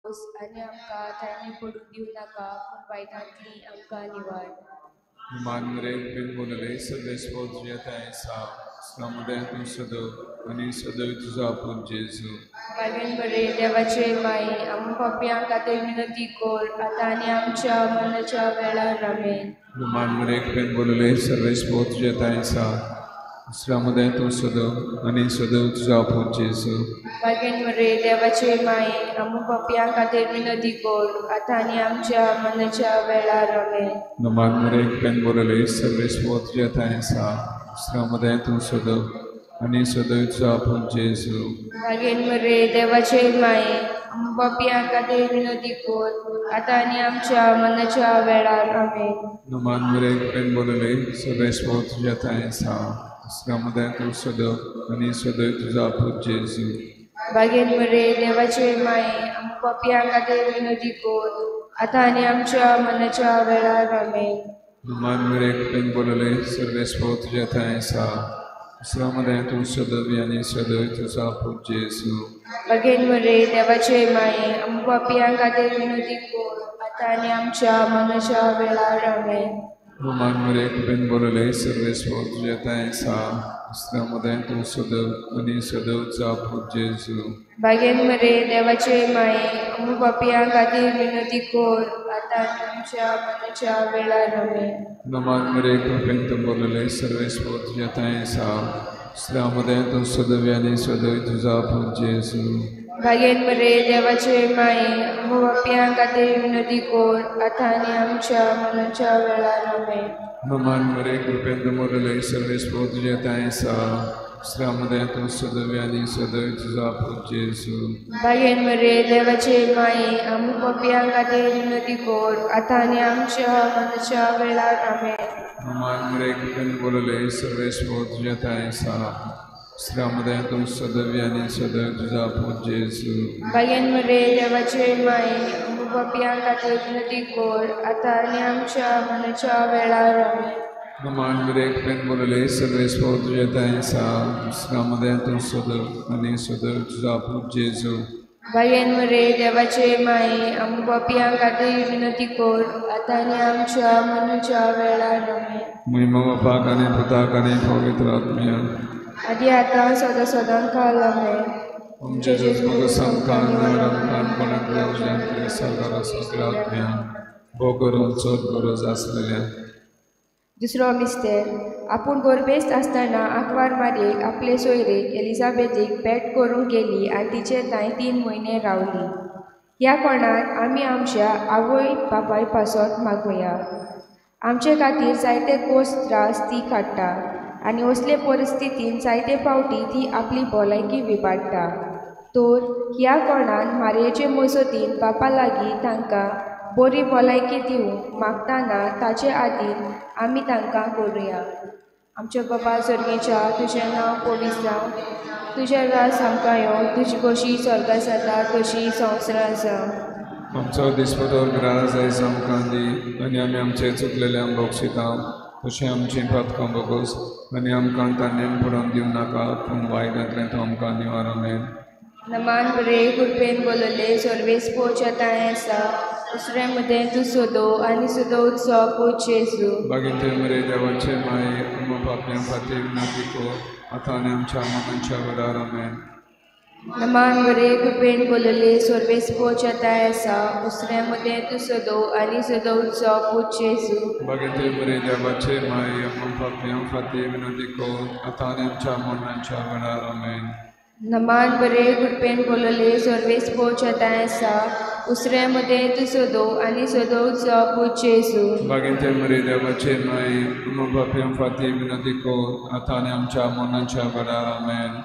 आनी आमकां तांणी पडूंक दिवं नाका, पूण वायटांतली आमकां निवार. मान मरे बोलले सर्वेस्पोर तुज्या थांय आसा, दुसऱ्यां तूं सदव आनी सदैव तुजो आपूत जेजू. बागेन बरे देवाचे माये, आम पापयां खातीर विनंती कर, आतां आनी आमच्या मरणाच्या वेळार. आमेन. मान मरे बोलले सर्वेस्पोर तुज्या थांय आसा, दुसऱ्यां तूं सदव आनी सदैव तुजो आपूत जेजू. बागेन मरे देवाचे माये, आम पापयां खातीर विनंती कर, आतां आनी आमच्या मरणाच्या वेळार. आमेन. मान मरे बोलले सर्वेस्पोर तुज्या थांय आसा, दुसऱ्यां तूं सदव आनी सदैव तुजो आपूत जेजू. बागेन मरे देवाचे माये, आम पापयां खातीर विनंती कर, आतां आनी आमच्या मरणाच्या वेळार. आमेन. मान मरे बोलले सर्वेस्पोर तुज्या थांय आसा, दुसऱ्यां तूं सदव आनी सदैव तुजो आपूत जेजू. बागेन मरे देवाचे माये, आम पापयां खातीर विनंती कर, आतां आनी आमच्या मरणाच्या वेळार. आमेन. मान मरे बोलले सर्वेस्पोर तुज्या थांय आसा, दुसऱ्यां तूं सदैव आनी सदैव तुजो आपूत जेजू. बागेन मरे देवाचे माये, आम पापयां खातीर विनंती कर, आतां आनी आमच्या मरणाच्या वेळार. आमेन. मान मरे बोलले सर्वेस्पोर तुज्या थांय आसा, दुसऱ्यां तूं सदैव आनी सदैव तुजो आपूत जेजू. बागेन मरे देवाचे माये, आम पापयां खातीर विनंती कर, आतां आनी आमच्या मरणाच्या वेळार. आमेन. मान मरे कृपेन बोलले सर्वेस्पोर तुज्या थांय आसा, दुसऱ्यां तूं सदैव आनी सदैव तुजो आपूत जेजू. बागेन मरे देवाचे माये, आम पापयां खातीर विनंती कर, आतां आनी आमच्या मरणाच्या वेळार. आमेन. मान मरे कृपेन बोलले सर्वेस्पोर तुज्या थांय आसा, दुसऱ्यां तूं सदैव आनी सदैव तुजो आपूत जेजू. बागेन मरे देवाचे माये, आम पापयां खातीर विनंती कर, आतां आनी आमच्या मरणाच्या वेळार. आमेन. मान मरे कृपेन बोलले सर्वेस्पोर तुज्या थांय आसा, दुसऱ्यां तूं सदैव आनी सदैव तुजो आपूत जेजू. बागेन मरे देवाचे माये, आम पापयां खातीर विनंती कर, आतां आनी आमच्या मरणाच्या वेळार. आमेन. मान मरे कृपेन बोलले सर्वेस्पोर तुज्या थांय आसा, दुसऱ्यां तूं सदैव आनी सदैव तुजो आपूत जेजू. बागेन मरे देवाचे माये, आम पापयां खातीर विनंती कर, आतां आनी आमच्या मरणाच्या वेळार. आमेन. महिमा बापाक आनी पुताक आनी पवित्र आत्म्याक, आदी आतां सदां सदां काल. आमेन. आमचे जेजू सामकार काणकोणांतल्या सरकारा सगळ्या आत्म्या भो करून चड गरज आसलेल्या. दुसरो मिस्तेर. आपूण गोरबेस्त आसतना आंकवार मारयेक आपले सोयरेक एलिझाबेथीक भेट करूंक गेली आनी तिचे थंय 3 म्हयने रावली. ह्या कोणाक आमी आमच्या आवय बापाय पासत मागुया. आमचे खातीर जायते कोस त्रास ती काडटा आनी असले परिस्थितीन जायते फावटी ती आपली भलायकी विबाडटा. तर ह्या कोणान मारयेचे मजतीन बापा लागीं तांकां बरी भलायकी दिवंक मागतना ताचे आदीं आमी तांकां करुया. आमच्या बाबा सर्गेच्या, तुजें नांव पवित्र जावं, तुजें राज आमकां येवं, तुजी कशी स्वर्गां जाता तशी संवसारांत जावं. आमचो दिसपटो ग्रास आयज आमकां दी आनी आमी आमचे चुकलेल्यांक बक्षिता तशें आमचीं पातकां बोगोस आनी आमकां तान्यान पडोवन दिवं नाका, पूण वायटांतल्यान तूं आमकां निवार. आमेन. नमान बरे कृपेन बोलले सर्वेस्पोच्या थांय आसा, दुसऱ्या मदें तूं सदो आनी सदो उत्सव पूत जेजू. बागेंत मरे देवाचे माये, आमकां पापयां खातीर विनंती कर, आतां आनी आमच्या मरणाच्या वेळार. आमेन. नमान बरे कृपेन बोलले सर्वेस्पोच्या थांय आसा, दुसऱ्या मदें तूं सदो आनी सदो उत्सव पूत जेजू. बागेंत मरे देवाचे माये, आमकां पापयां खातीर विनंती कर, आतां आनी आमच्या मरणाच्या वेळार. आमेन. नमान बरे कृपेन बोलले सर्वेस्पोच्या थांय आसा, दुसऱ्या मदें तूं सदो आनी सदो उत्सव पूत जेजू. बागेंत मरे देवाचे माये, आमकां पापयां खातीर विनंती कर, आतां आनी आमच्या मरणाच्या वेळार. आमेन.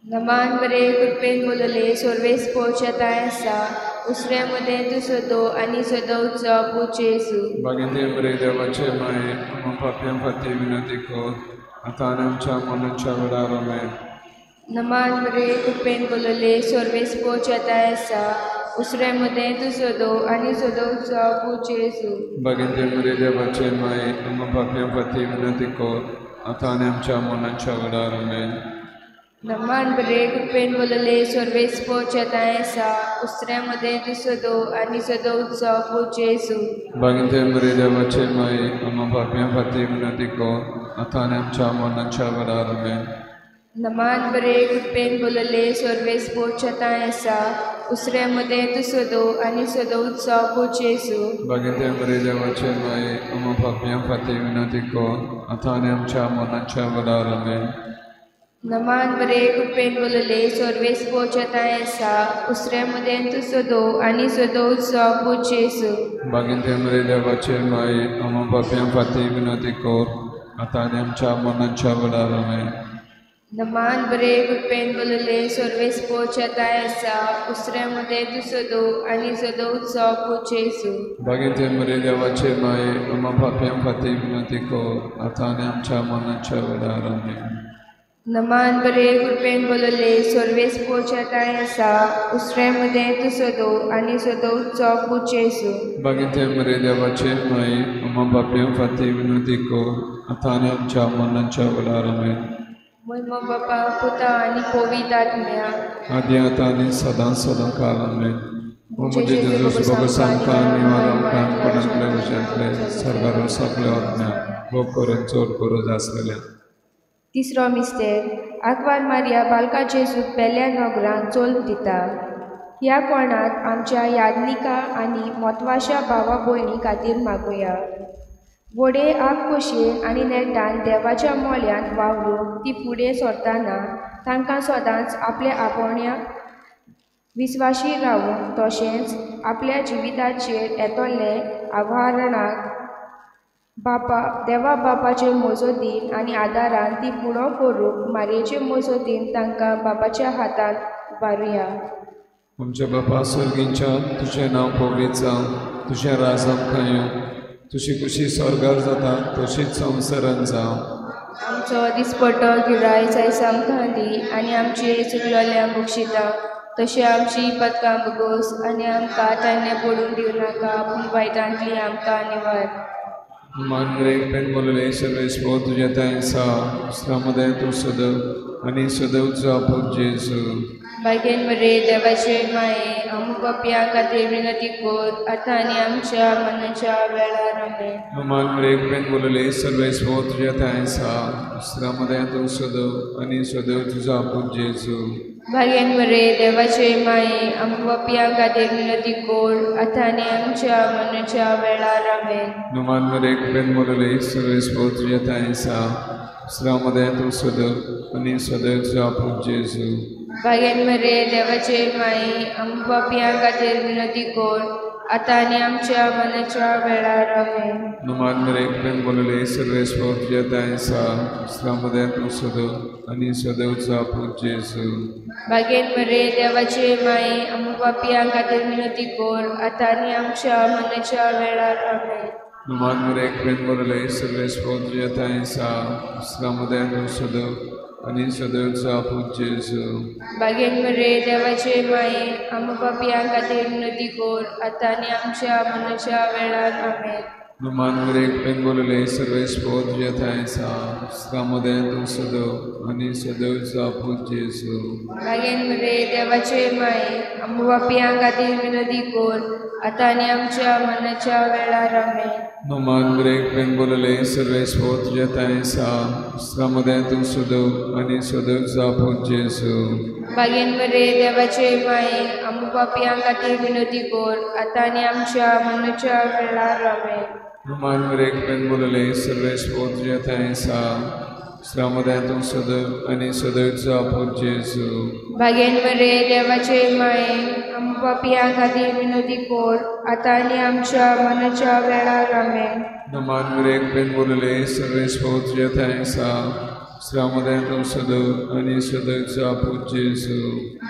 नमान बरे कृपेन बोलले सर्वेस्पोच्या थांय आसा, दुसऱ्या मदें तूं सदो आनी सदो उत्सव पूत जेजू. बागेंत मरे देवाचे माये, आमकां पापयां खातीर विनंती कर, आतां आनी आमच्या मरणाच्या वेळार. आमेन. नमान बरे कृपेन बोलले सर्वेस्पोच्या थांय आसा, दुसऱ्या मदें तूं सदो आनी सदो उत्सव पूत जेजू. बागेंत मरे देवाचे माये, आमकां पापयां खातीर विनंती कर, आतां आनी आमच्या मरणाच्या वेळार. आमेन. नमान बरे कृपेन बोलले सर्वेस्पोच्या आसा उस्त्र्या मदें तूं सदो आनी सदो उत्सव पूत जेजू. बागिंते मरे देवाचे माये आम्हा पापयां खातीर विनंती कर आतां आनी आमच्या मरणाच्या वेळार. आमेन. नमान बरे कृपेन बोलले सर्वेस्पोच्या आसा उस्त्र्या मदें तूं सदो आनी सदो उत्सव पूत जेजू. बागिंते मरे देवाचे माये आम्हा पापयां खातीर विनंती कर आतां आनी आमच्या मरणाच्या वेळार. आमेन. नमान बरे कृपेन बोलले सर्वेस्पोच्या आसा उस्त्र्या मदें तूं सदो आनी सदो उत्सव पूत जेजू. बागिंते मरे देवाचे माये आम्हा पापयां खातीर विनंती कर आतां आनी आमच्या मरणाच्या वेळार. आमेन. नमान बरे कृपेन बोलले सर्वेस्पोच्या आसा उस्त्र्या मदें तूं सदो आनी सदो उत्सव पूत जेजू. बागिंते मरे देवाचे माये आम्हा पापयां खातीर विनंती कर आतां आनी आमच्या मरणाच्या वेळार. आमेन. नमान बरे कृपेन बोलले सर्वेस्पोच्या आसा उस्त्र्या मदें तूं सदो आनी सदो उत्सव पूत जेजू. बागिंते मरे देवाचे माये आम्हा पापयां खातीर विनंती कर आतां आनी आमच्या मरणाच्या वेळार. आमेन. मोय बापा पुता आनी पवित्र आत्म्या आदी आतां आनी सदां सदां काल. आमेन. ओ म्हजे जेजूस भोगस आमकां निवार आमकां कोणांतले उज्यांतले सर्गार सगळे आत्म्या भोग करून चड गरज आसलेल्या. तिसरो मिस्तेर आंकवार मारिया बालका जेजूक पेल्या नगरांत चोल दिता. ह्या कोणाक आमच्या यादनिका आनी म्हत्वाच्या भावा भयणी खातीर मागुया. व्हडे आपखोशयेन आनी नेटान देवाच्या मोल्यांत वावरूंक ती फुडें सरतना तांकां सदांच आपल्या आपोवण्याक विस्वाशी रावूंक तशेंच आपल्या जिविताचेर येतले आव्हानाक बापा देवा बापाचे मजतीन आनी आदारान ती फुडो करूंक मारयेचे मजतीन तांकां बापाच्या हातांत उबारुया. आमच्या बापा सर्गींच्या तुजें नांव पवित्र जावं, तुजें राज आमकां येवं, तुजी खुशी स्वर्गार जाता तशीच संवसारांत जावं. आमचो दिसपटो गिरायच आयज आमकां दी आनी आमचे चुकलोल्या बक्षिता तशें आमची पदकां बगोस आनी आमकां तांणे पडून दिवं नाका पूण वायटांतली आमकां निवार. मानग्रेक पेन बोलले सर्वेस्पोर तुज्या थंय आसा उस्त्रा तूं सदैव आनी सदैव जावं जेजू. बायकेन मरे देवाचे माये अमुक पापयां खातीर विनंती कर आतां आनी आमच्या मरणाच्या वेळार. आमेन. मानग्रेक पेन बोलले सर्वेस्पोर तुज्या थंय आसा उस्त्रा तूं सदैव आनी सदैव जावं जेजू. भाग्यान मरे देवाचे माये अमुक पापयां खातीर विनंती कर आतां आनी आमच्या मरणाच्या वेळार. आमेन. मानग्रेक पेन बोलले सर्वेस्पोर तुज्या थंय आसा उस्त्रा तूं सदैव आनी सदैव जावं जेजू. भाग्यान मरे देवाचे माये अमुक पापयां खातीर विनंती कर आतां आनी आमच्या मरणाच्या वेळार. आमेन. मानग्रेक पेन बोलले सर्वेस्पोर तुज्या थंय आसा उस्त्रा तूं सदैव आनी सदैव जावं जेजू. भाग्यान मरे देवाचे माये अमुक पापयां खातीर विनंती कर आतां आनी आमच्या मरणाच्या वेळार. आमेन. मानग्रेक पेन बोलले सर्वेस्पोर तुज्या थंय आसा उस्त्रा तूं सदैव आनी सदैव जावं जेजू. भाग्यान मरे देवाचे माये अमुक पापयां खातीर विनंती कर आतां आनी आमच्या मरणाच्या वेळार. आमेन. मानग्रेक पेन बोलले सर्वेस्पोर तुज्या थंय आसा उस्त्रा तूं सदैव आनी सदैव जावं जेजू. भाग्यान मरे देवाचे माये अमुक पापयां खातीर विनंती कर आतां आनी आमच्या मरणाच्या वेळार. आमेन. मानग्रेक पेन बोलले सर्वेस्पोर तुज्या थंय आसा उस्त्रा तूं सदैव आनी सदैव जावं जेजू. भाग्यान मरे देवाचे माये अमुक पापयां खातीर विनंती कर आतां आनी आमच्या मरणाच्या वेळार. आमेन. मानग्रेक पेन बोलले सर्वेस्पोर तुज्या थंय आसा उस्त्रा तूं सदैव आनी सदैव जावं जेजू. भाग्यान मरे देवाचे माये अमुक पापयां खातीर विनंती कर आतां आनी आमच्या मरणाच्या वेळार. आमेन. मानग्रेक पेन बोलले सर्वेस्पोर तुज्या थंय आसा उस्त्रा तूं सदैव आनी सदैव जावं जेजू.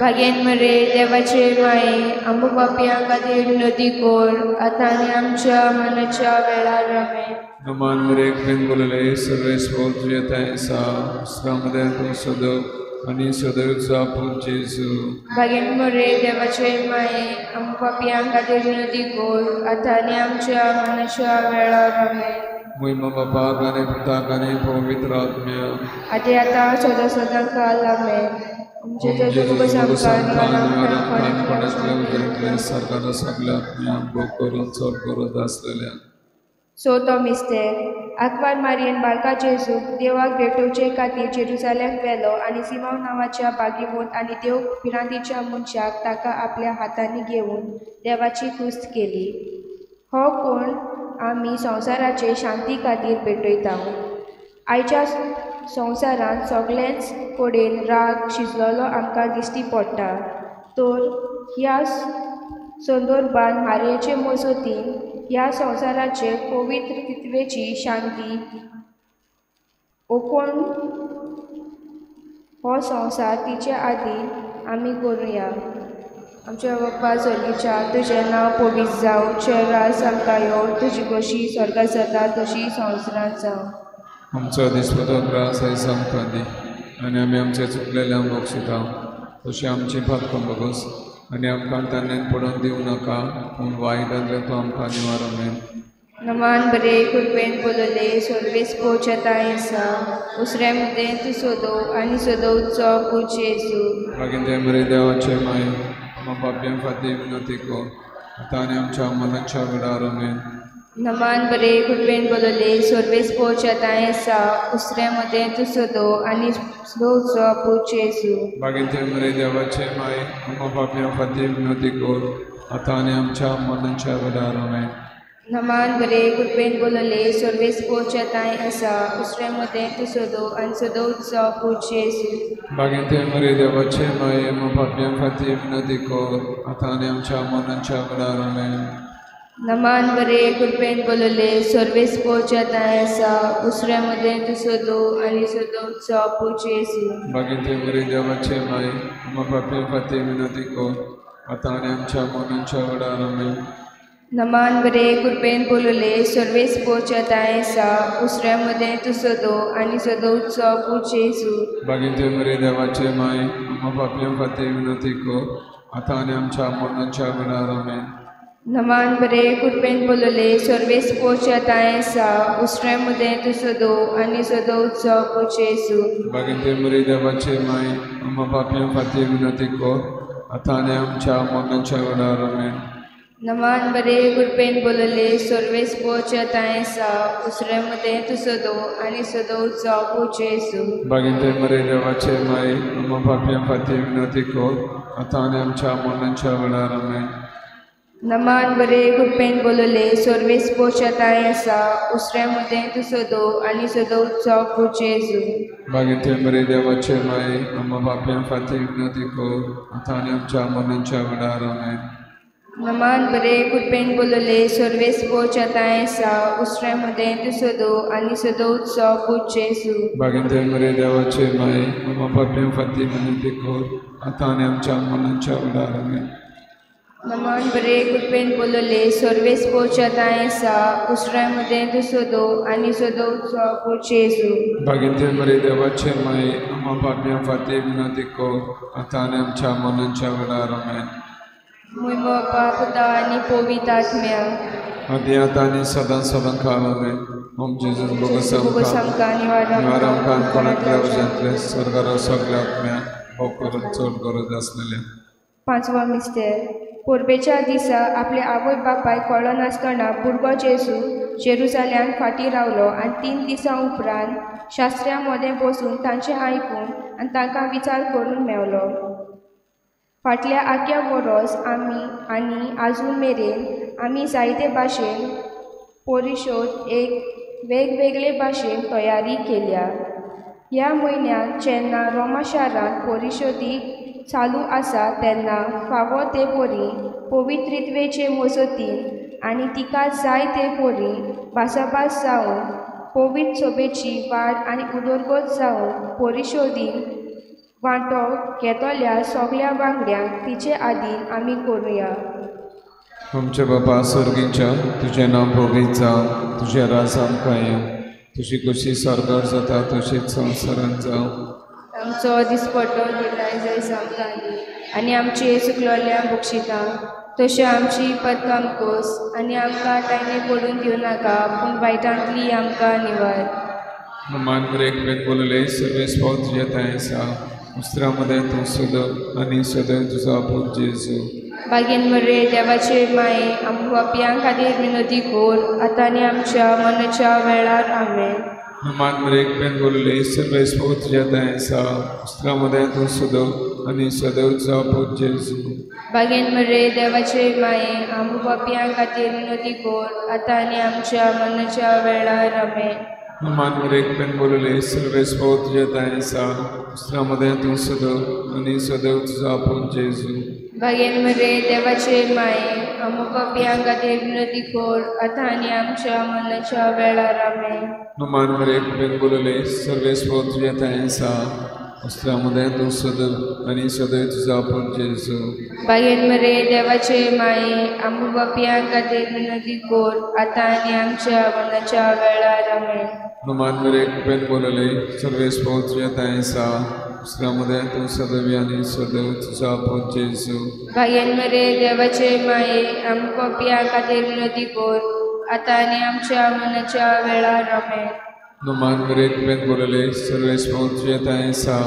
भाग्यान मरे देवाचे माये अमुक पापयां खातीर विनंती कर आतां आनी आमच्या मरणाच्या वेळार. आमेन. मानग्रेक पेन बोलले सर्वेस्पोर तुज्या थंय आसा उस्त्रा तूं सदैव आनी सदैव जावं जेजू. भाग्यान मरे देवाचे माये अमुक पापयां खातीर विनंती कर आतां आनी आमच्या मरणाच्या वेळार. आमेन. मोहिमा बापाक आनी पुताक आनी पवित्र आत्म्या आदी आतां सदां सदां काल आमेन. आमच्या जेजू सरकारा सगळ्या आत्म्यांक भोग करून चड गरज आसलेल्या. चवथो मिस्तेर आंकवार मारयेन बाळका जेजूक देवाक भेटोवचे खातीर जेरुजालेमाक व्हेलो आनी सिमांव नांवाच्या भाग्यवंत आनी देव भिरांतीच्या मनशाक ताका आपल्या हातांनी घेवन देवाची तुस्त केली. हो कोण आमी संवसाराचे शांती खातीर भेटयता. आयच्या संवसारांत सगळेच कडेन राग शिजलेलो आमकां दिश्टी पडटा तर ह्या संदर्भान मारयेचे मजतीन ह्या संवसाराचे पवित्र तित्वेची शांती ओकोण हो संवसार तिचे आदीं आमी करुया. आमच्या बाप्पा सर्गीच्या तुजें नांव पवित्र जावं, तुजें राज आमकां येवं, तुजी खोशी स्वर्गात जाता तशी संवसारांत जावं. आमचो दिसपटो ग्रास आयज आमकां दी आनी आमी आमचे चुकलेल्यांक बक्षिता तशी आमची पातकां भोगोस आनी आमकां तान्यान पडोवन दिवं नाका पूण वायटांतल्यान तूं आमकां निवार. आमेन. नमान बरे कृपेन बोलले सर्वेस पोचताय आसा उसऱ्या मदें तूं सोदो आनी सोदोवचो पूत जेजू. मागीर ते बरे देवाचे माय आमा पापयां खातीर विनंती कर आतां आनी आमच्या मनाच्या वेळार. आमेन. नमान बरे कृपेन बोलले सर्वेस पोचताय आसा उसऱ्या मदें तूं सोदो आनी सोदोवचो पूत जेजू. मागीर ते बरे देवाचे माय आमा पापयां खातीर विनंती कर आतां आनी आमच्या मनाच्या वेळार. आमेन. नमान बरे कृपेन बोलले सर्वेस पोचताय आसा उसऱ्या मदें तूं सोदो आनी सोदोवचो पूत जेजू. मागीर ते बरे देवाचे माय आमा पापयां खातीर विनंती कर आतां आनी आमच्या मनाच्या वेळार. आमेन. नमान बरे कृपेन बोलले सर्वेस पोचताय आसा उसऱ्या मदें तूं सोदो आनी सोदोवचो पूत जेजू. मागीर ते बरे देवाचे माय आमा पापयां खातीर विनंती कर आतां आनी आमच्या मनाच्या वेळार. आमेन. नमान बरे कृपेन बोलले सर्वेस पोचताय आसा उसऱ्या मदें तूं सोदो आनी सोदोवचो पूत जेजू. मागीर ते बरे देवाचे माय आमा पापयां खातीर विनंती कर आतां आनी आमच्या मनाच्या वेळार. आमेन. नमान बरे कृपेन बोलले सर्वेस पोचताय आसा उसऱ्या मदें तूं सोदो आनी सोदोवचो पूत जेजू. मागीर ते बरे देवाचे माय आमा पापयां खातीर विनंती कर आतां आनी आमच्या मनाच्या वेळार. आमेन. नमान बरे कृपेन बोलले सर्वेस पोचताय आसा उसऱ्या मदें तूं सोदो आनी सोदोवचो पूत जेजू. मागीर ते बरे देवाचे माय आमा पापयां खातीर विनंती कर आतां आनी आमच्या मनाच्या वेळार. आमेन. नमान बरे कृपेन बोलले सर्वेस पोचताय आसा उसऱ्या मदें तूं सोदो आनी सोदोवचो पूत जेजू. मागीर ते बरे देवाचे माय आमा पापयां खातीर विनंती कर आतां आनी आमच्या मनाच्या वेळार. आमेन. नमान बरे कृपेन बोलले सर्वेस पोचताय आसा उसऱ्या मदें तूं सोदो आनी सोदोवचो पूत जेजू. मागीर ते बरे देवाचे माय आमा पापयां खातीर विनंती कर आतां आनी आमच्या मनाच्या वेळार. आमेन. नमान बरे कृपेन बोलले सर्वेस पोचताय आसा उसऱ्या मदें तूं सोदो आनी सोदोवचो पूत जेजू. मागीर ते बरे देवाचे माय आमा पापयां खातीर विनंती कर आतां आनी आमच्या मनाच्या वेळार. आमेन. मोहिमा बापा पुता आनी पवित्र आत्म्या आदी आतां आनी सदां सदां काल. आमेन. ओम जेजूस बोगस आमकां निवार आमकां कोणांतल्या उज्यांतले स्वर्गार सगळ्या आत्म्या भोग करून चड गरज आसलेल्या. पांचवो मिस्तेर परबेच्या दिसा आपल्या आवय बापायक कळनासतना भुरगो जेजू जेरुजाल्यांत फाटीं रावलो आनी 3 दिसां उपरांत शास्त्र्यां मदें बसून तांचें आयकून आनी तांकां विचार करून मेवलो. फाटल्या आख्या वरोस आमी आनी आजून मेरेन आमी जायते भाशेन परिशोद एक वेगवेगळे भाशेन तयारी केल्या. ह्या म्हयन्यांत जेन्ना रोमा शारांत परिशोदी चालू आसा तेन्ना फावो ते परी पवित्रित्वेचे मजतीन आनी तिका जाय ते परी भासाभास जावन पवित्र सभेची वाड आनी उदरगत जावन परिशोदीन वांटो घेतल्या सगळ्या वांगड्यांक तिचे आदीन आमी करुया. आमच्या बापा सर्गीच्या तुजें नांव पवित्र जावं, तुजें राज आमकां येवं, तुजी खोशी स्वर्गार जाता तशीच संवसारांत जावं. आमचो दिसपट्टो गिराय जाय आमकां दी आनी आमची चुकलोल्या बक्षिता तशें आमची पदकाम कोस आनी आमकां तांणी पडून दिवं नाका पूण वायटांतली आमकां निवार. मान मरे कृपेन बोलले सर्वेस्पोर तुज्या थंय आसा उस्त्रा मदें तूं सदळ आनी सदैव तुजो पूत जेजू. बागेन मरे देवाचे माये आमकां पापयां खातीर विनोदी कोर आतां आनी आमच्या मरणाच्या वेळार. आमेन. मान मरे कृपेन बोलले सर्वेस्पोर तुज्या थंय आसा उस्त्रा मदें तूं सदळ आनी सदैव तुजो पूत जेजू. बागेन मरे देवाचे माये आमकां पापयां खातीर विनोदी कोर आतां आनी आमच्या मरणाच्या वेळार. आमेन. मान मरे कृपेन बोलले सर्वेस्पोर तुज्या थंय आसा उस्त्रा मदें तूं सदळ आनी सदैव तुजो पूत जेजू. बागेन मरे देवाचे माये आमकां पापयां खातीर विनोदी कोर आतां आनी आमच्या मरणाच्या वेळार. आमेन. मान मरे कृपेन बोलले सर्वेस्पोर तुज्या थंय आसा उस्त्रा मदें तूं सदळ आनी सदैव तुजो पूत जेजू. बागेन मरे देवाचे माये आमकां पापयां खातीर विनोदी कोर आतां आनी आमच्या मरणाच्या वेळार. आमेन. मान मरे कृपेन बोलले सर्वेस्पोर तुज्या थंय आसा उस्त्रा मदें तूं सदैव आनी सदैव तुजो पूत जेजू. बागेन मरे देवाचे माये आमकां पापयां खातीर विनोदी कोर आतां आनी आमच्या मरणाच्या वेळार. आमेन. मान मरे कृपेन बोलले सर्वेस्पोर तुज्या थंय आसा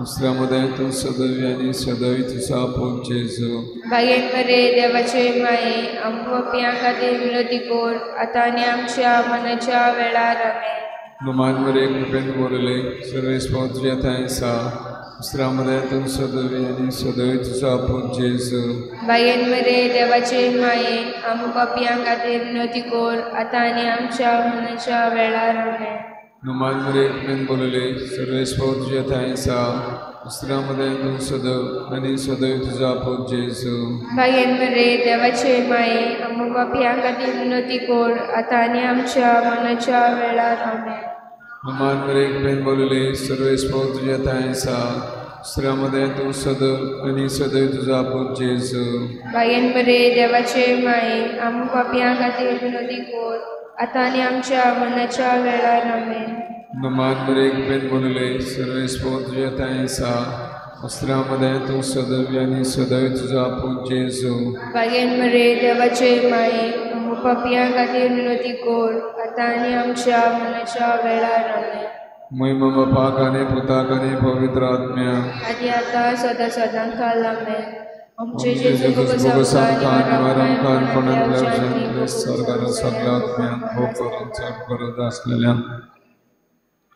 उस्त्रा मदें तूं सदैव आनी सदैव तुजो पूत जेजू. बागेन मरे देवाचे माये आमकां पापयां खातीर विनोदी कोर आतां आनी आमच्या मरणाच्या वेळार. आमेन. मान मरे कृपेन बोलले सर्वेस्पोर तुज्या थंय आसा उस्त्रा मदें तूं सदैव आनी सदैव तुजो पूत जेजू. बागेन मरे देवाचे माये आमकां पापयां खातीर विनोदी कोर आतां आनी आमच्या मरणाच्या वेळार. आमेन. मान मरे कृपेन बोलले सर्वेस्पोर तुज्या थंय आसा उस्त्रा मदें तूं सदैव आनी सदैव तुजो पूत जेजू. बागेन मरे देवाचे माये आमकां पापयां खातीर विनोदी कोर आतां आनी आमच्या मरणाच्या वेळार. आमेन. मान मरे कृपेन बोलले सर्वेस्पोर तुज्या थंय आसा उस्त्रा मदें तूं सदैव आनी सदैव तुजो पूत जेजू. बागेन मरे देवाचे माये आमकां पापयां खातीर विनोदी कोर आतां आनी आमच्या मरणाच्या वेळार. आमेन. मान मरे कृपेन बोलले सर्वेस्पोर तुज्या थंय आसा उस्त्रा मदें तूं सदैव आनी सदैव तुजो पूत जेजू. बागेन मरे देवाचे माये आमकां पापयां खातीर विनोदी कोर आतां आनी आमच्या मरणाच्या वेळार. आमेन. महिमा बापाक आनी पुताक आनी पवित्र आत्म्या आदी आतां सदां सदां काल. आमेन. आमचे जेजू जेजू भोग सामकार निवार आमकां स्वर्गार सगळ्या आत्म्यांक भोग करून चड गरज आसलेल्या.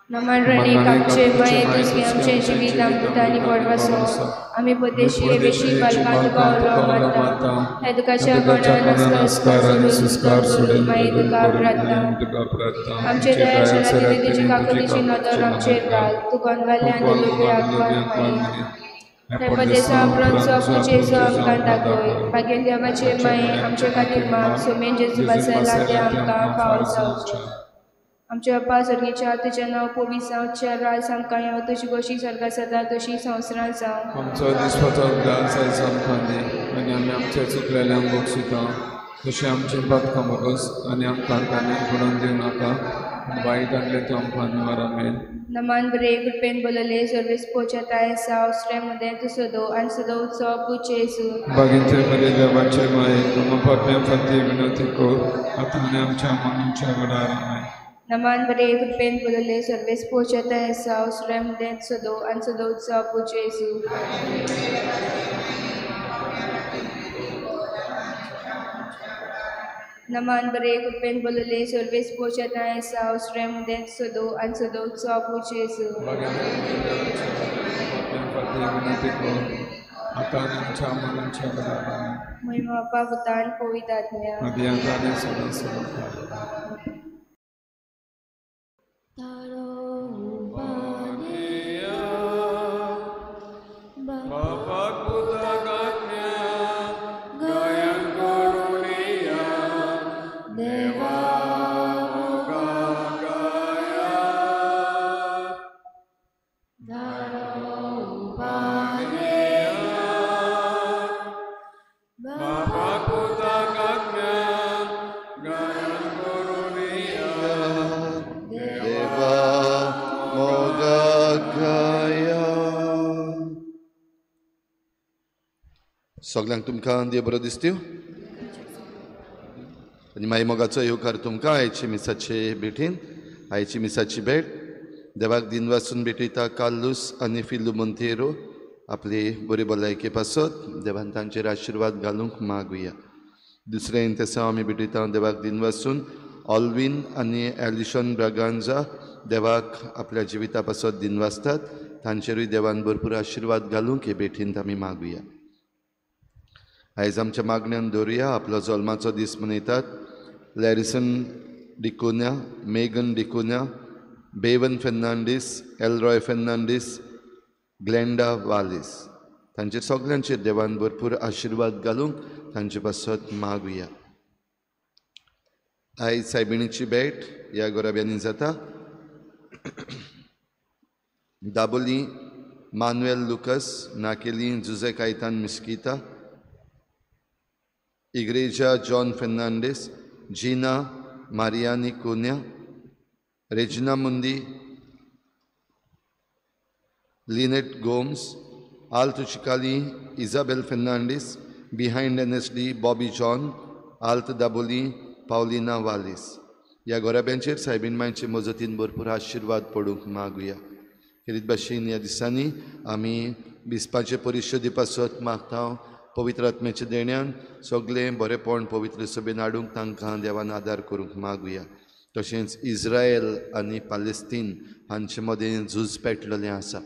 नमन रणीक आमचे माये तुझी आमचे जिवीत अमृत आनी गोडवासो आमी परदेशी बेशी बालकां तुका उलो मारता हे दुखाच्या कोणा नमस्कार आनी संस्कार सोडून माये तुका प्रार्थना आमचे दया शरातीने तुजी काकुलीची नदर आमचेर घाल तूं गोंदवाले आनी लोबे आगवान माये हे परदेसा उपरांत सोपू जेजू आमकां दाखय बागेन देवाचे माये आमचे खातीर माग सोमेन जेजू बसयला ते आमकां फावो जावचें. आमच्या बापा स्वर्गीच्या तुजें नांव पवित्र जावचें राज आमकां येवं तुजी गोशी स्वर्गात जाता तशी संवसारांत जावं. आमचो दिसपटो ग्रास आयज आमकां दी आनी आमी आमच्या चुकलेल्यांक बक्षिता तशें आमचें पातकां बोगस आनी आमकां ताणें पडोवन दिवं नाका वायट आहले तूं आमकां निवार. आमेन. नमान बरे कृपेन बोलले सर्वेस पोचताय सावस्रे मदें तूं सदो आनी सदो उत्सव पूत जेजू. बागेंचे बरे देवाचे माये आमकां पापयां खातीर विनवती कर आतां आनी आमच्या मरणाच्या वेळार. आमेन. नमान बरे कृपेन बोलले सर्वेस पोचताय सावस्रे मदें सदो आनी सदो उत्सव पूत जेजू. नमान बरे कृपेन बोलले सर्वेस पोचताय सावस्रे मदें सदो आनी सदो उत्सव पूत जेजू. आतां आनी आमच्या मरणाच्या वेळार. आमेन. महिमा बापा पुता आनी पवित्र आत्म्या आदी आतां आनी सदां सदां काल. बापाक पुताक आत्म्याक गायन करुनिया. सगळ्यांक तुमकां देव बरो दिसत्यो आनी माई मोगाचो येवकार तुमकां आयची मिसाचे भेटीन. आयची मिसाची भेट देवाक दिनवासून भेटयता कार्लूस आनी फिलू मोंतेरो आपली बरी भलायके पासत देवान तांचेर आशिर्वाद घालूंक मागुया. दुसरें इंतेसांव आमी भेटयता देवाक दिनवासून ऑल्वीन आनी एलिशन ब्रागांजा देवाक आपल्या जिविता पासत दिनवासतात, तांचेरूय देवान भरपूर आशिर्वाद घालूंक हे भेटींत आमी मागुया. आयज आमच्या मागण्यान दवरुया आपलो जल्माचो दीस मनयतात Larison D'Cunha, Megan D'Cunha, Bevan Fernandes, Elroy Fernandes, Glenda Wallace. तांचेर सगल्यांचेर देवान भरपूर आशिर्वाद घालूंक तांचे पासत मागुया. आयज सायबिणीची भेट ह्या गोराब्यांनी जाता. Dabolim Manuel Lucas, Naquelim Jose Caetano Mesquita, Igreja John Fernandes, Gina Mariani Cunha, Regina Mundi, Lynette Gomes, Alto Chicalim Isabel Fernandes, behind N S D Bobby John, Alt Dabolim Paulina Wallace. ह्या गोराब्यांचेर सायबीण मांयचे मजतीन भरपूर आशिर्वाद पडूंक मागुया. खेरीत भाशेन ह्या दिसांनी आमी बिस्पाचे परिशदे पासत मागता पवित्र आत्म्याच्या देण्यान सगळें बरेपण पवित्र सभेन हाडूंक तांकां देवान आदार करूंक मागुया. तशेंच इस्रायल आनी पालेस्तीन हांचे मदें झूज पेटलेलें आसा,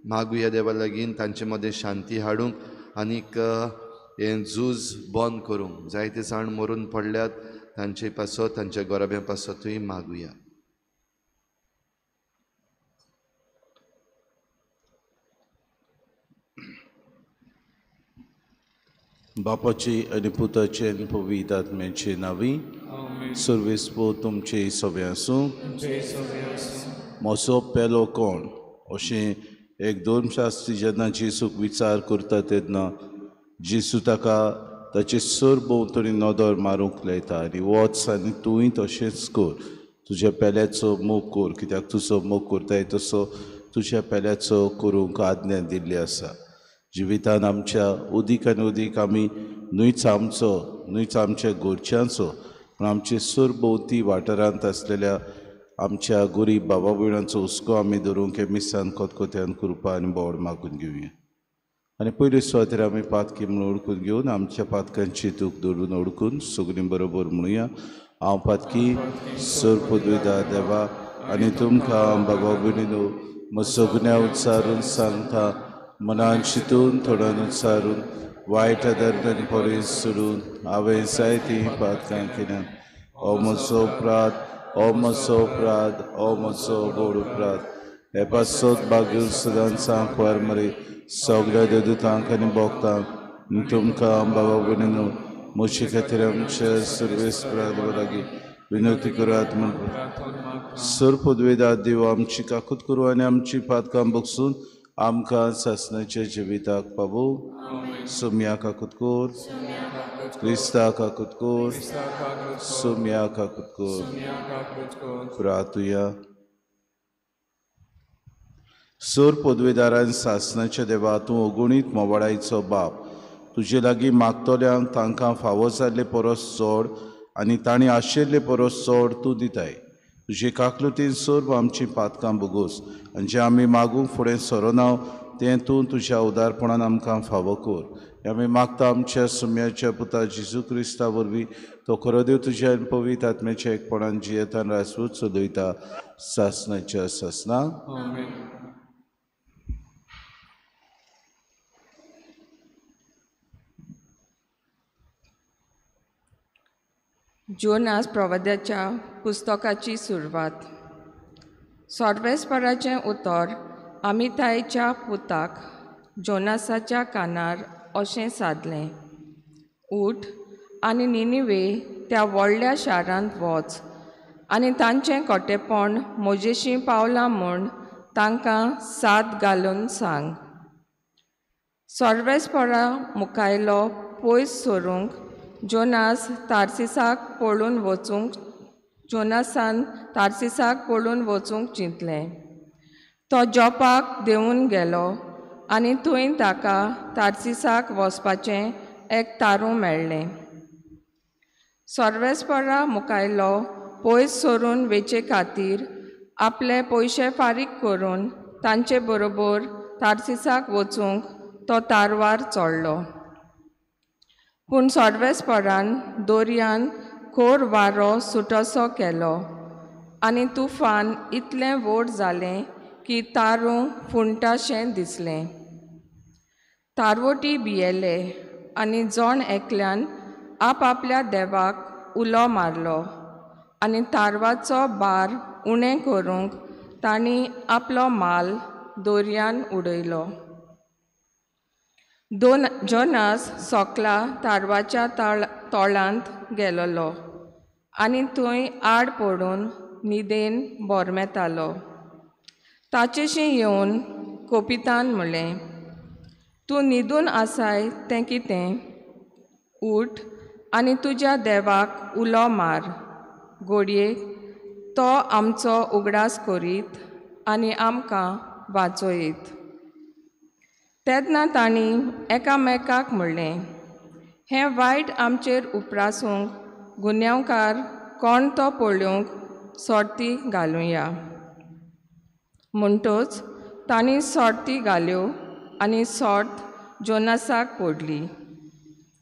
मागुया देवा लागीं तांचे मदें शांती हाडूंक आनीक हें झूज बंद करूंक. जायते जाण मरून पडल्यात तांचे पासत, तांच्या गोराब्यां पासतूय मागुया. बापाचे आनी पुताचे आनी पवित्र आत्म्याचे नांवी सर्वेस्पो तुमचे सगळे आसूं. म्हजो पेलो कोण अशें एक धर्मशास्त्री जेन्ना जेसूक विचार करता तेन्ना जेसू ताका ताचे सरभोंवतणी नदर मारूंक लायता आनी वच आनी तूंय तशेंच कर, तुज्या पेल्याचो मोग कर, कित्याक तुजो मोग करताय तसो तुज्या पेल्याचो करूंक आज्ञा दिल्ली आसा. जिवितान आमच्या उदीक आनी उदीक आमी न्हयच आमचो न्हयच आमच्या घरच्यांचो पूण आमचे सरभोंवती वाठारांत आसलेल्या आमच्या गरीब बाबा भयणांचो हुस्को आमी धरूंक हे मिसान खतखत्यान कृपा आनी बोड मागून घेवया. आनी पयले सुवातेर आमी पातकी म्हणून ओळखून घेवन आमच्या पातकांची दूख धरून ओळखून सगळीं बरोबर म्हणुया. हांव पातकी सर पदवीदा देवा आनी तुमकां बाबा भयणीनो म्हजो गुन्यांव उच्चारून सांगता, मनान चिंतून थोड्यान उच्चारून वायट आदर परेस सोडून हांवें जायतीं पातकां केल्यात. हो म्हजो अपराध, हो म्हजो अपराध, हो म्हजो व्हड अपराध. हे पासत भाग्य सदांच सांकवार मरे सगळ्या देवदूतांक आनी भोगतांक तुमकां बाबा भयणीनो म्हजे खातीर आमच्या सर्वेस्परा लागीं विनवती करात म्हूण. सर पदवेदार देव आमची काकूत करूं आनी आमची पातकां बगसून आमकां सासणाच्या जिविताक पावो. सोम्या काकूत कर, क्रिस्ता काकूत कर, सोम्या काकूत कर. प्रातुया. सर पदवेदारान सासणाच्या देवा तूं अगुणीत मोवाळायचो बाप, तुजे लागीं मागतल्यांक तांकां फावो जाल्ले परस चड आनी तांणी आशिल्ले परस चड तूं दिताय. तुजे काकलुतीन सर्व आमचीं पातकां भोगोस आनी जें आमी मागूंक फुडें सरना तें तूं तुज्या उदारपणान आमकां फावो कर. हें आमी मागता आमच्या सुम्याच्या पुता जेजू क्रिस्ता वरवीं, तो खरो देव तुज्या आनी पवित्र आत्म्याच्या एकपणान जियेतान राजपूत चलयता सासणाच्या सासना. जोनास प्रवाद्याच्या पुस्तकाची सुरवात. सर्वेस्पराचें उतर अमितायच्या पुताक जोनासाच्या कानार अशें सादलें, उठ आनी निनिवे त्या व्हडल्या शारांत वच आनी तांचें कोटेपण म्हजेशीं पावलां म्हूण तांकां साद घालून सांग. सर्वेस्परा मुखायलो पयस सरूंक जोनास तार्सिसाक पळून वचूंक जोनासान तार्सिसाक पळून वचूंक चिंतलें. तो जॉपाक देंवून गेलो आनी थंय ताका तार्सिसाक वचपाचें एक तारूं मेळ्ळें. सर्वेस्परा मुखायलो पयस सरून वेचे खातीर आपले पयशे फारीक करून तांचे बरोबर तार्सिसाक वचूंक तो तारवार चडलो. पूण सर्वेस्परान दोरयान खोर वारो सुटोसो केलो आनी तुफान इतलें व्हड जालें की तारूं फुंटाशें दिसलें. तारवटी भियेले आनी जण एकल्यान आपआपल्या देवाक उलो मारलो आनी तारवाचो भार उणें करूंक तांणी आपलो माल दोरयान उडयलो. दोन जोनास सोकला तारवाच्या तोळांत गेलोलो आनी थंय आड पडून न्हिदेन बोरमेतालो. ताचेशी येवन कोपितान म्हणलें, तूं न्हिदून आसाय तें कितें? उठ आनी तुज्या देवाक उलो मार, घडये तो आमचो उगडास करीत आनी आमकां वाचयत. तेन्ना तांणी एकामेकाक म्हणलें, हें वायट आमचेर उप्रासूंक गुन्यांवकार कोण तो पळोवंक सोर्ती घालुया. म्हणटच तांणी सोर्ती घाल्यो आनी सोर्त जोनासाक पडली.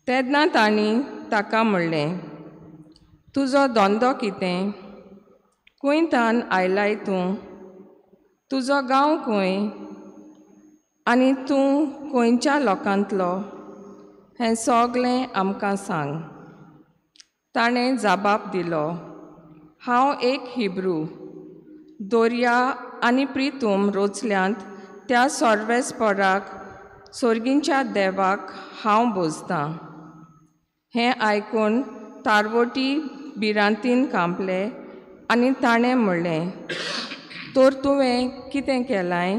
तेन्ना तांणी ताका म्हणलें, तुजो धंदो कितें? खंय तान आयलाय तूं? तुजो गांव खंय आनी तूं खंयच्या लोकांतलो? हें सगलें आमकां सांग. ताणें जाबाब दिलो, हांव एक हिब्रू. दोरया आनी प्रितूम रोचल्यांत त्या सर्वेस्पराक सोर्गींच्या देवाक हांव भोजतां. हें आयकून तारवटी भिरांतीन कांपले आनी ताणें म्हणलें, तर तुवें कितें केलाय?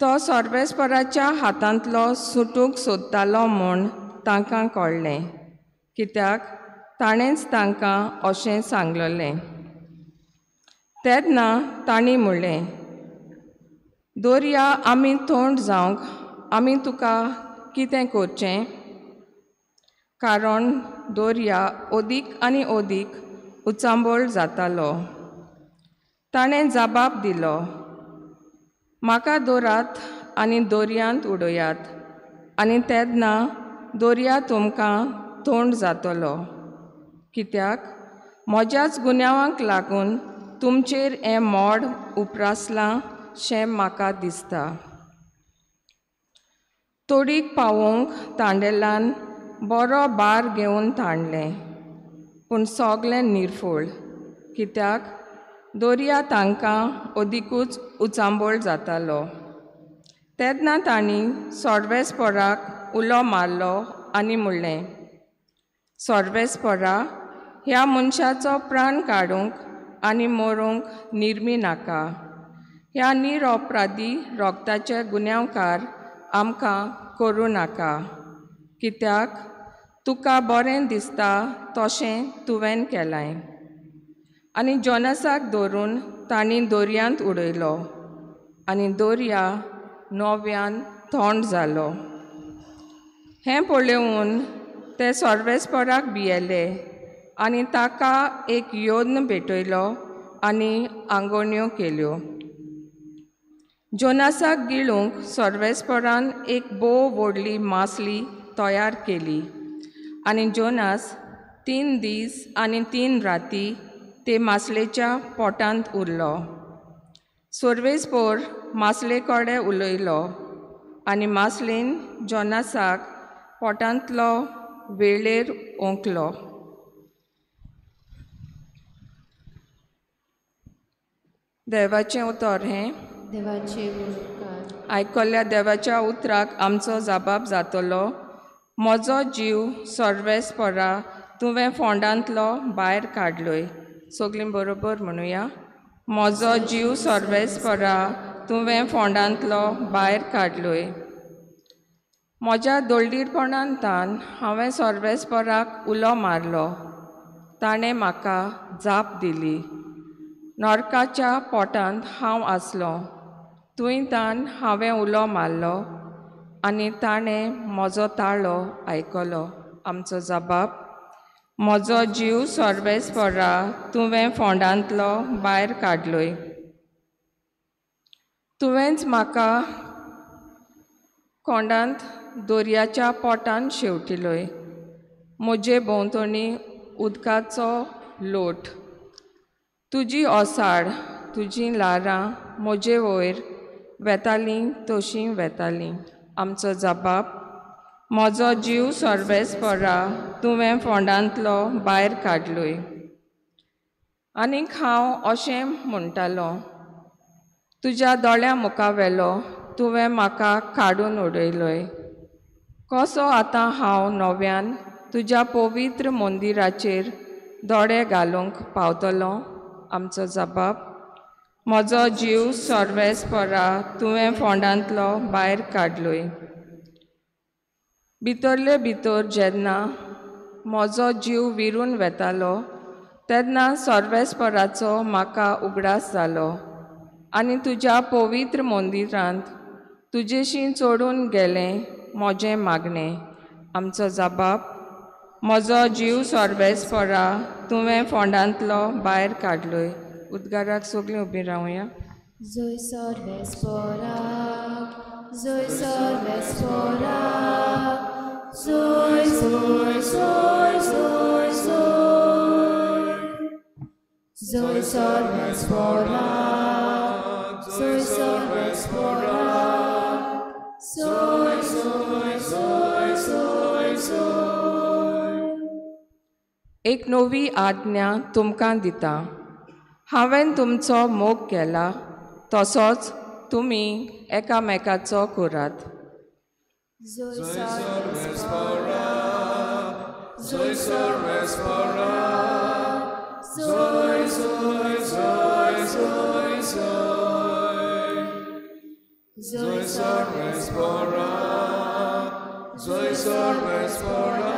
तो सर्वेस्पराच्या हातांतलो सुटूंक सोदतालो म्हूण तांकां कळ्ळें, कित्याक ताणेंच तांकां अशें सांगलेलें. तेन्ना तांणी म्हणलें, दोरया आमी थंड जावंक आमी तुका कितें करचें? कारण दोरया अदीक आनी अदीक उचांबळ जातालो. ताणें जबाब दिलो, म्हाका दवरात आनी दर्यांत उडयात आनी तेन्ना दर्या तुमकां थंड जातलो, कित्याक म्हज्याच गुन्यांवांक लागून तुमचेर हें मोड उप्रासलां शें म्हाका दिसता. तोडीक पावोवंक तांडेलान बरो भार घेवन ताणलें, पूण सगलें निर्फळ, कित्याक दर्या तांकां अदिकूच उचांबळ जातालो. तेन्ना तांणी सर्वेस्पराक उलो मारलो आनी म्हणलें, सर्वेस्परा, ह्या मनशाचो प्राण काडूंक आनी मरूंक निर्मी नाका. ह्या निरपराधी रोगताचे गुन्यांवकार आमकां करूं नाका, कित्याक तुका बरें दिसता तशें तुवें केलां. आनी जोनासाक धरून तांणी दर्यांत उडयलो आनी दर्या नव्यान थंड जालो. हें पळोवन ते सर्वेस्पराक भियेले आनी ताका एक योद्न भेटयलो आनी आंगोण्यो केल्यो. जोनासाक गिळूंक सर्वेस्परान एक भोव व्हडली मासली तयार केली आनी जोनास 3 दीस आनी 3 राती ते मासलेच्या पोटांत उरलो. सर्वेस्पर मासले कडेन उलयलो आनी मासलेन जोनासाक पोटांतलो वेळेर ओंकलो. देवाचें उतर हें. देवाचे उपकार. आयकल्ल्या देवाच्या उतराक आमचो जबाब जातलो. म्हजो जीव सर्वेस्परा तुवें फोंडांतलो भायर काडलोय. सगळीं बरोबर म्हणुया, म्हजो जीव सर्वेस्परा तुवें फोंडांतलो भायर काडलोय. म्हज्या दोळदीरपणान तान हांवें सर्वेस्पराक उलो मारलो, ताणें म्हाका जाप दिली. नरकाच्या पोटांत हांव आसलो, थंय तान हांवें उलो मारलो आनी ताणें म्हजो ताळो आयकलो. आमचो जबाब, म्हजो जीव सर्वेस्परा तुवें फोंडांतलो भायर काडलोय. तुवेंच म्हाका कोंडांत दर्याच्या पोटान शेंवटिलोय. म्हजे भोंवतणी उदकाचो लोट. तुजी ओसाड तुजीं ल्हारां म्हजे वयर वेतालीं तशीं वेतालीं. आमचो जबाब, म्हजो जीव सर्वेस्परा तुवें फोंडांतलो भायर काडलोय. आनीक हांव अशें म्हणटालो, तुज्या दोळ्यां मुखा वेलो तुवें म्हाका काडून उडयलोय. कसो आतां हांव नव्यान तुज्या पवित्र मंदिराचेर दोळे घालूंक पावतलो? आमचो जबाब, म्हजो जीव सर्वेस्परा तुवें फोंडांतलो भायर काडलोय. भितरले भितर जेन्ना म्हजो जीव विरून वेतालो तेन्ना सर्वेस्पराचो म्हाका उगडास जालो आनी तुज्या पवित्र मंदिरांत तुजेशी चडून गेलें म्हजें मागणें. आमचो जबाब, म्हजो जीव सर्वेस्परा तुवें फोंडांतलो भायर काडलोय. उद्गाराक सगळीं उबीं रावया. जय सर्वेस्परा, जय सर्वेस्परा, जय जय जय जय जय. जय सर्वेस्परा, जय सर्वेस्परा, जय जय जय जय जय. एक नवी आज्ञा तुमकां दिता, हांवें तुमचो मोग केला तसोच तुमी एकामेकाचो करात. जय सर्वेस्परा, जय सर्वेस्परा, जय जय जय जय जय. जय सर्वेस्परा, जय सर्वेस्परा,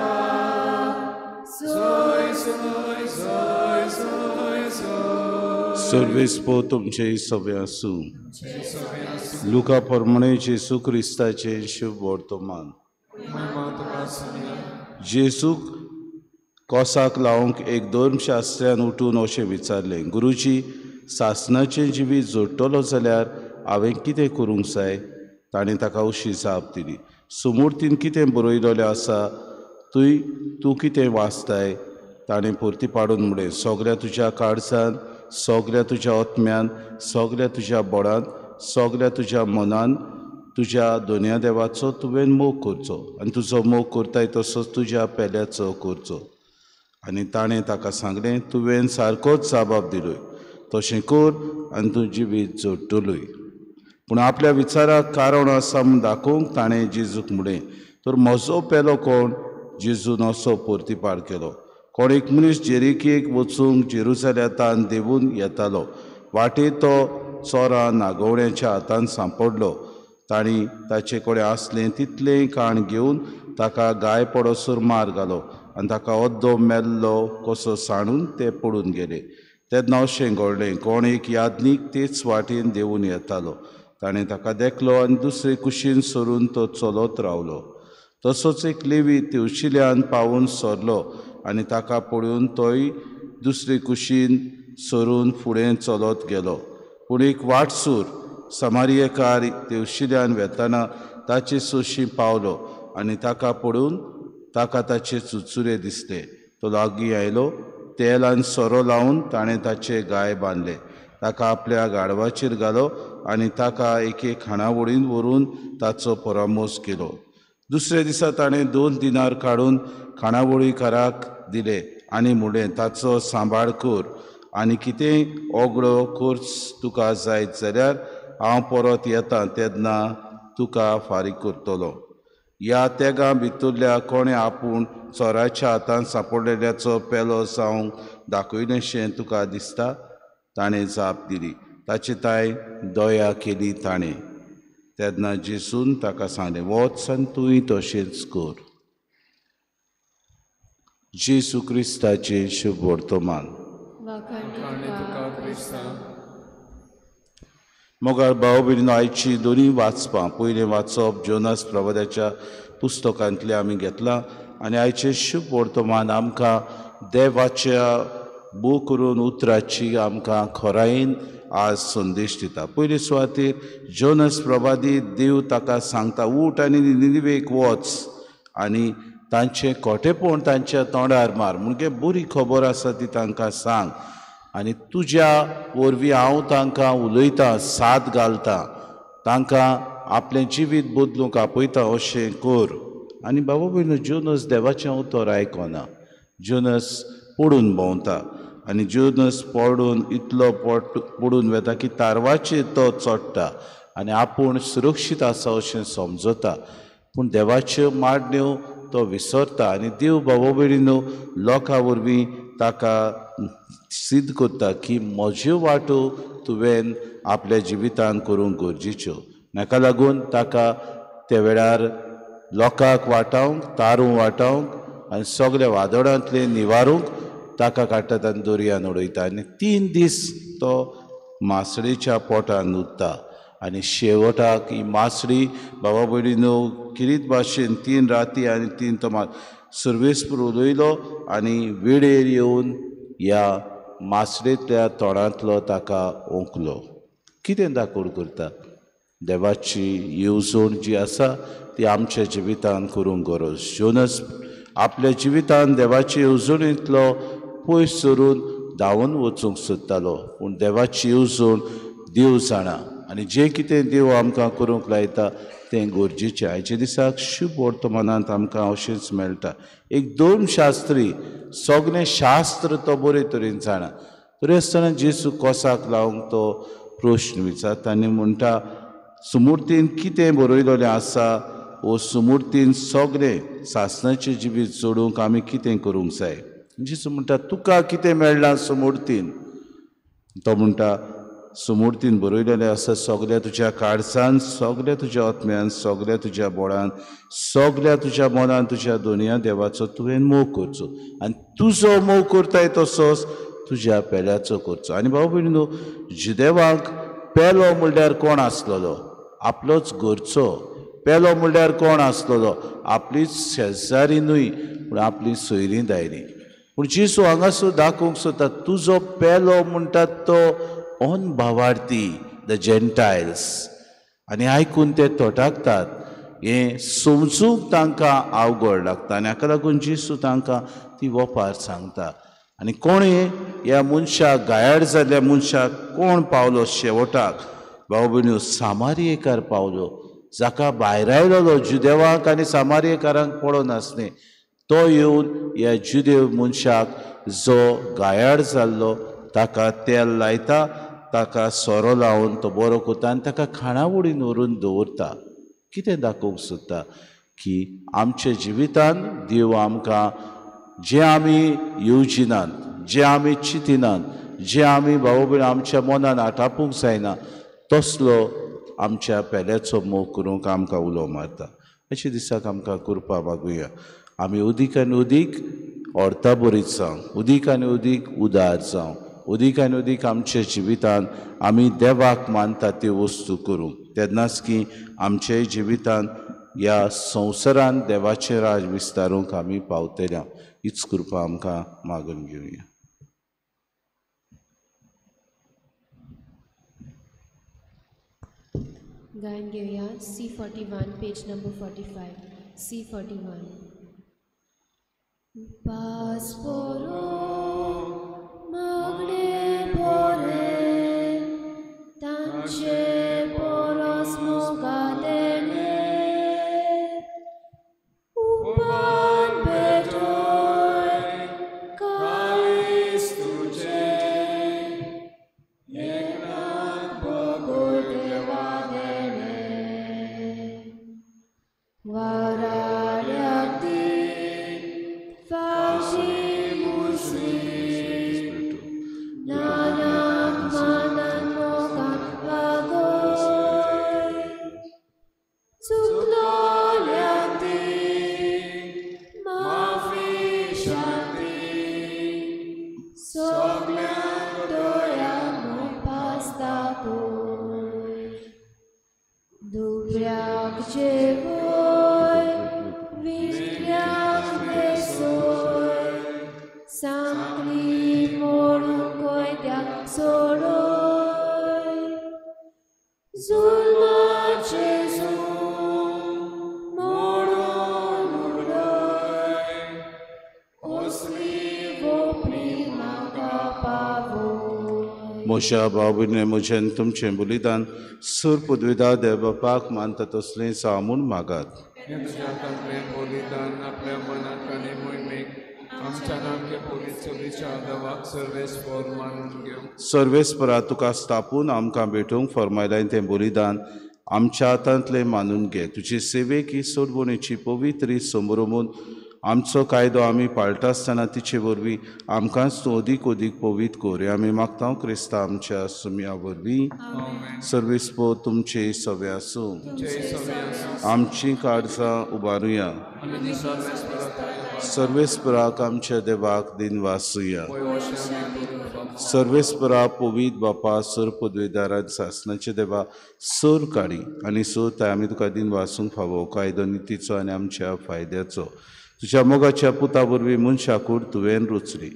जय जय जय जय जय. सर्वेस्पो तुमचे सगळे आसूं. लुका प्रमाणे जेजू क्रिस्ताचें शुभ वर्तमान. जेजूक कोसाक लावंक एक धर्मशास्त्र्यान उठून अशें विचारलें, गुरुजी, सासणाचें जिवीत जोडटलो जाल्यार हांवें कितें करूंक जाय? ताणें ताका अशी जाप दिली, सुमुर्तीन कितें बरयलेलें आसा तूं कितें वाचताय? ताणें परती पाडून म्हणलें, सगळ्या तुज्या काळजान, सगळ्या तुज्या आत्म्यान, सगळ्या तुज्या बळान, सगळ्या तुज्या मनान तुज्या दोनया देवाचो तुवें मोग करचो आनी तुजो मोग करताय तसोच तुज्या पेल्याचो करचो. आनी ताणें ताका सांगलें, तुवें सारकोच जबाब दिलोय, तशें कर आनी तूं जिवीत जोडटलोय. पूण आपल्या विचाराक कारण आसा म्हूण दाखोवंक ताणें जेजूक म्हणलें, तर म्हजो पेलो कोण? जेजून असो परतीपाड केलो, कोण एक मनीस जेरिकेक वचूंक जेरुजालेमांत देंवून येतालो. वाटेर तो चोरां नागोवण्याच्या हातान सांपडलो. तांणी ताचे कडेन आसलें तितलें काण घेवन ताका गाय पडसर मार घालो आनी ताका अद्दो मेल्लो कसो सांडून ते पडून गेले. तेन्ना अशें घडलें, कोण एक याज्ञीक तेच वाटेन देंवून येतालो. ताणें ताका देखलो आनी दुसरे कुशीन सरून तो चलत रावलो. तसोच एक लेवी तेवशिल्यान पावून सरलो आनी ताका पळोवन तोय दुसरे कुशीन सरून फुडें चलत गेलो. पूण एक वाटसूर समारियेकार तेवशिल्यान वेताना ताचे सोशी पावलो आनी ताका पळोवन ताका ताचे चुचुरे दिसले. तो लागीं आयलो, तेल आनी सोरो लावन ताणें ताचे गाय बांदले, ताका आपल्या गाडवाचेर घालो आनी ताका एके खाणावळीन व्हरून ताचो परामोस केलो. दुसऱ्या दिसा ताणें 2 दिनार काडून खाणावळीकाराक दिले आनी म्हणलें, ताचो सांबाळ कर आनी कितेंय ओगळो खर्च तुका जायत जाल्यार हांव परत येता तेन्ना तुका फारीक करतलो. ह्या तेगां भितरल्या कोणें आपूण चोराच्या हातान सांपडलेल्याचो पेलो जावंक दाखयलेंशें तुका दिसता? ताणें जाप दिली, ताची ताय दया केली ताणें. तेन्ना जेजून ताका सांगलें, वच आनी तूंय तशेंच कर. जेजू क्रिस्ताचें शुभ वर्तमान. मोगाळ भाव भयणीनो, आयची दोनूय वाचपां, पयलें वाचप जोनास प्रवादाच्या पुस्तकांतलें आमी घेतलां आनी आयचें शुभ वर्तमान आमकां देवाच्या बो करून उतराची आमकां खोरायेन आज संदेश दिता. पयले सुवातेर जोनस प्रवादी देव ताका सांगता, उठ आनी निनिवेक वच आनी तांचें खोटेपण तांच्या तोंडार मार, म्हणजे बरी खबर आसा ती तांकां सांग आनी तुज्या वरवीं हांव तांकां उलयतां, साथ घालतां, तांकां आपलें जिवीत बदलूंक आपयता अशें कर. आनी बाबा भयणो, जोनस देवाचें उतर आयकना, जोनस पडून भोंवता आनी जोनस पडून इतलो पडून वता की तारवाचेर तो चडटा आनी आपूण सुरक्षीत आसा अशें समजता, पूण देवाच्यो माडण्यो तो विसरता आनी देव बाबा भयणीनो लोकां वरवीं ताका सिद्ध करता की म्हज्यो वाटो तुवें आपल्या जिवितान करूंक गरजेच्यो. हाका लागून ताका त्या वेळार लोकांक वाटावंक, तारूं वाटावंक आनी सगल्या वादळांतलें निवारूंक ताका काडटात आनी दर्यान उडयता आनी 3 दीस तो मासळेच्या पोटान उरता आनी शेवटाक ही मासळी बाबा भयणीनो किरीत भाशेन 3 राती आनी 3 तो सर्वेस्पर उलयलो आनी वेळेर येवन ह्या मासळेंतल्या तोंडांतलो ताका ओंकलो. कितें दाखोवड करता? देवाची येवजण जी आसा ती आमच्या जिवितान करूंक गरज. जोनस आपल्या जिवितान देवाचे येवजणेंतलो पयस सरून धांवून वचूंक सोदतालो, पूण देवाची येवजण देव जाणा आनी जें कितें देव आमकां करूंक लायता तें गरजेचें. आयच्या दिसाक शुभ वर्तमानांत आमकां अशेंच मेळटा. एक धर्मशास्त्री सगळें शास्त्र तो बरे तरेन जाणा, तरी आसतना जेजू कोसाक लावंक तो प्रश्न विचारता आनी म्हणटा, सुमुर्तीन कितें बरयलेलें आसा वो सुमुर्तीन सगळें सासणाचें जिवीत जोडूंक आमी कितें करूंक जाय? जेजू म्हणटा, तुका कितें मेळ्ळां सुमुर्तीन? तो म्हणटा, सुमुर्तीन बरयलेलें आसा, सगल्या तुज्या काळजान, सगल्या तुज्या आत्म्यान, सगल्या तुज्या बोळान, सगल्या तुज्या मनान तुज्या दोनया देवाचो तुवें मोग करचो आनी तुजो मोग करताय तसोच तुज्या पेल्याचो करचो. आनी भाव भयणीनो, जुदेवांक पेलो म्हणल्यार कोण आसलेलो? आपलोच घरचो. पेलो म्हणल्यार कोण आसलेलो? आपलीच शेजारी न्हय, पूण आपली सोयरीं दायरी. पूण जेजू हांगासर दाखोवंक सोदता, तुजो पेलो म्हणटात तो अनभावार्थी, the Gentiles. आनी आयकून ते तोटाकतात, हें समजूंक तांकां अवघड लागता आनी हाका लागून जेजू तांकां ती वपार सांगता. आनी कोणें ह्या मनशाक, गायाड जाल्ल्या मनशाक कोण पावलो शेवटाक? भाव भयणीनो, सामारियेकार पावलो, जाका भायरायलेलो जुदेवांक आनी सामारियेकारांक पडोन आसलें, तो येवन ह्या जुदेव मनशाक जो गायाड जाल्लो ताका तेल लायता, ताका सोरो लावन तो बरो करता आनी ताका खाणावळीन व्हरून दवरता. कितें दाखोवंक सोदता? की आमच्या जिवितान देव आमकां जें आमी येवजिनात, जें आमी चिंतिनात, जें आमी भाव भयण आमच्या मनान आटापूंक जायना तसलो आमच्या पेल्याचो मोग करूंक आमकां उलो मारता. अशे दिसाक आमकां कृपा मागुया. आमी उदीक आनी उदीक अर्था बरीत जावं, उदीक आनी उदीक उदार जावं, उदीक आनी उदीक आमच्या जिवितान आमी देवाक मानता त्यो वस्तू करूंक, तेन्नाच की आमच्या जिवितान ह्या संवसारान देवाचें राज विस्तारूंक आमी पावतले. हीच कृपा आमकां मागून घेवया. गायन घेवया C41, page number 45. C41. Pass पोरो मागणे पोरे तांचे पोरोस मोगा देणे उपान भेटोय काळीज तुझे एकनाथ बगोय देवा देणे वाराड्याक ती फावशी सांकली मोडून कोयत्याक सोडय जुलमाचे जून मोडून उडय ओसली वोपली म्हाका पावय. म्हज्या भाव-भयणींनी म्हजें तुमचें बलिदान सर पदवेदार देव बापाक मानता तसलें जावं म्हूण मागात. हें तुज्या हातांतलें बलिदान आपल्या मनाक आनी मोहिमेक आमच्या नामके पोलीस चोवीच्या देवाक सर्वेस्पर मानून घेवं. सर्वेस्परा तुका स्थापून आमकां भेटूंक फर्मायलाय तें बलिदान आमच्या हातांतलें मानून घे. तुजे सेवेक ही सोडवणेची पवित्र समरमून आमचो कायदो आमी पाळटा आसतना तिचे वरवीं आमकांच तूं अदीक अदीक पवित्र कर. आमी मागता क्रिस्ता आमच्या सुम्या वरवीं. सर्वेस्पर तुमचे सवे आसूं. आमची काळजां उबारुया. सर्वेस्पराक आमच्या देवाक दिनवासुया. सर्वेस्परा पवित्र बापा सर पदवेदारान सासनाचे देवा सर काडी आनी सर ताय आमी तुका दिनवासूंक फावो कायदो नितीचो आनी आमच्या फायद्याचो. तुज्या मोगाच्या पुता वरवीं मनशा कूड तुवें रुचली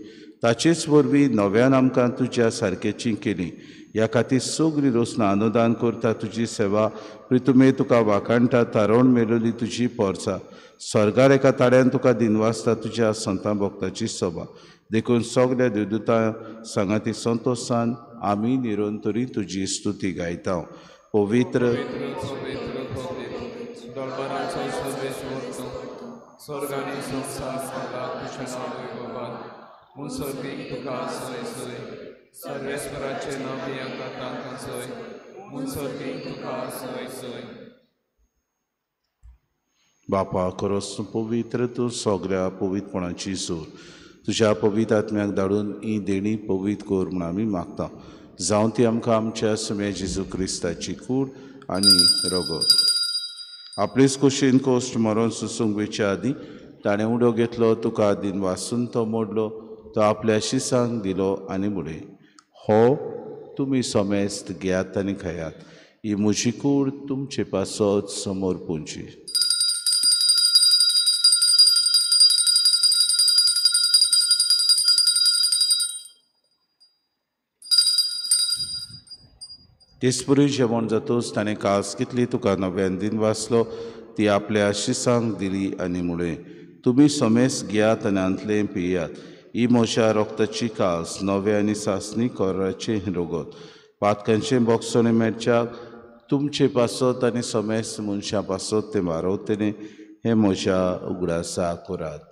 ताचेच वरवीं नव्यान आमकां तुज्या सारकेची केली. ह्या खातीर सगळी रोसना अनुदान करता तुजी सेवा प्रितुमे तुका वाखाणटा तारोण मेलोली तुजी पोरसा स्वर्गार एका ताड्यान तुका दिनवासता तुज्या संतां भक्ताची सभा. देखून सगल्या देवदूतां सांगाती संतोशान आमी निरंतरी तुजी स्तुती गायता. पवित्र स्वर्गानी संवसार जाला तुज्या नांव वैभवान म्हूण सर्गीक तुका सय सय सर्वेस्पराचें नांव दियांका तांकां सय म्हूण सर्गीक तुका सय सय. बापा खरोच तूं पवित्र तूं सगळ्या पवित्रपणाची सूर तुज्या पवित्र आत्म्याक धाडून ही देणी पवित्र कर म्हूण आमी मागता. जावं ती आमकां आमच्या सुम्या जेजू क्रिस्ताची कूड आनी रगत. आपलेच कुशीन कोश्ट मरोन सुसूंक वेच्या आदीं ताणें उडो घेतलो तुका दिनवासून तो मोडलो तो आपल्या शिसांक दिलो आनी म्हणलें हो तुमी समेस्त घेयात आनी खायात ही म्हजी कूड तुमचे पासत समोर पुंची. तेचपरी जेवण जातूच ताणें कास घेतली तुका नव्यान दिनवासलो ती आपल्या शिसांक दिली आनी म्हणलें तुमी समेस्त घेयात आनी हांतलें पियात ही म्हज्या रक्ताची कास नव्या आनी सासणी कोराचें रगत पातकांचें बोगसणें मेळच्याक तुमचे पासत आनी समेस्त मनशां पासत तें वारवतलें हें म्हज्या उगडासा करात.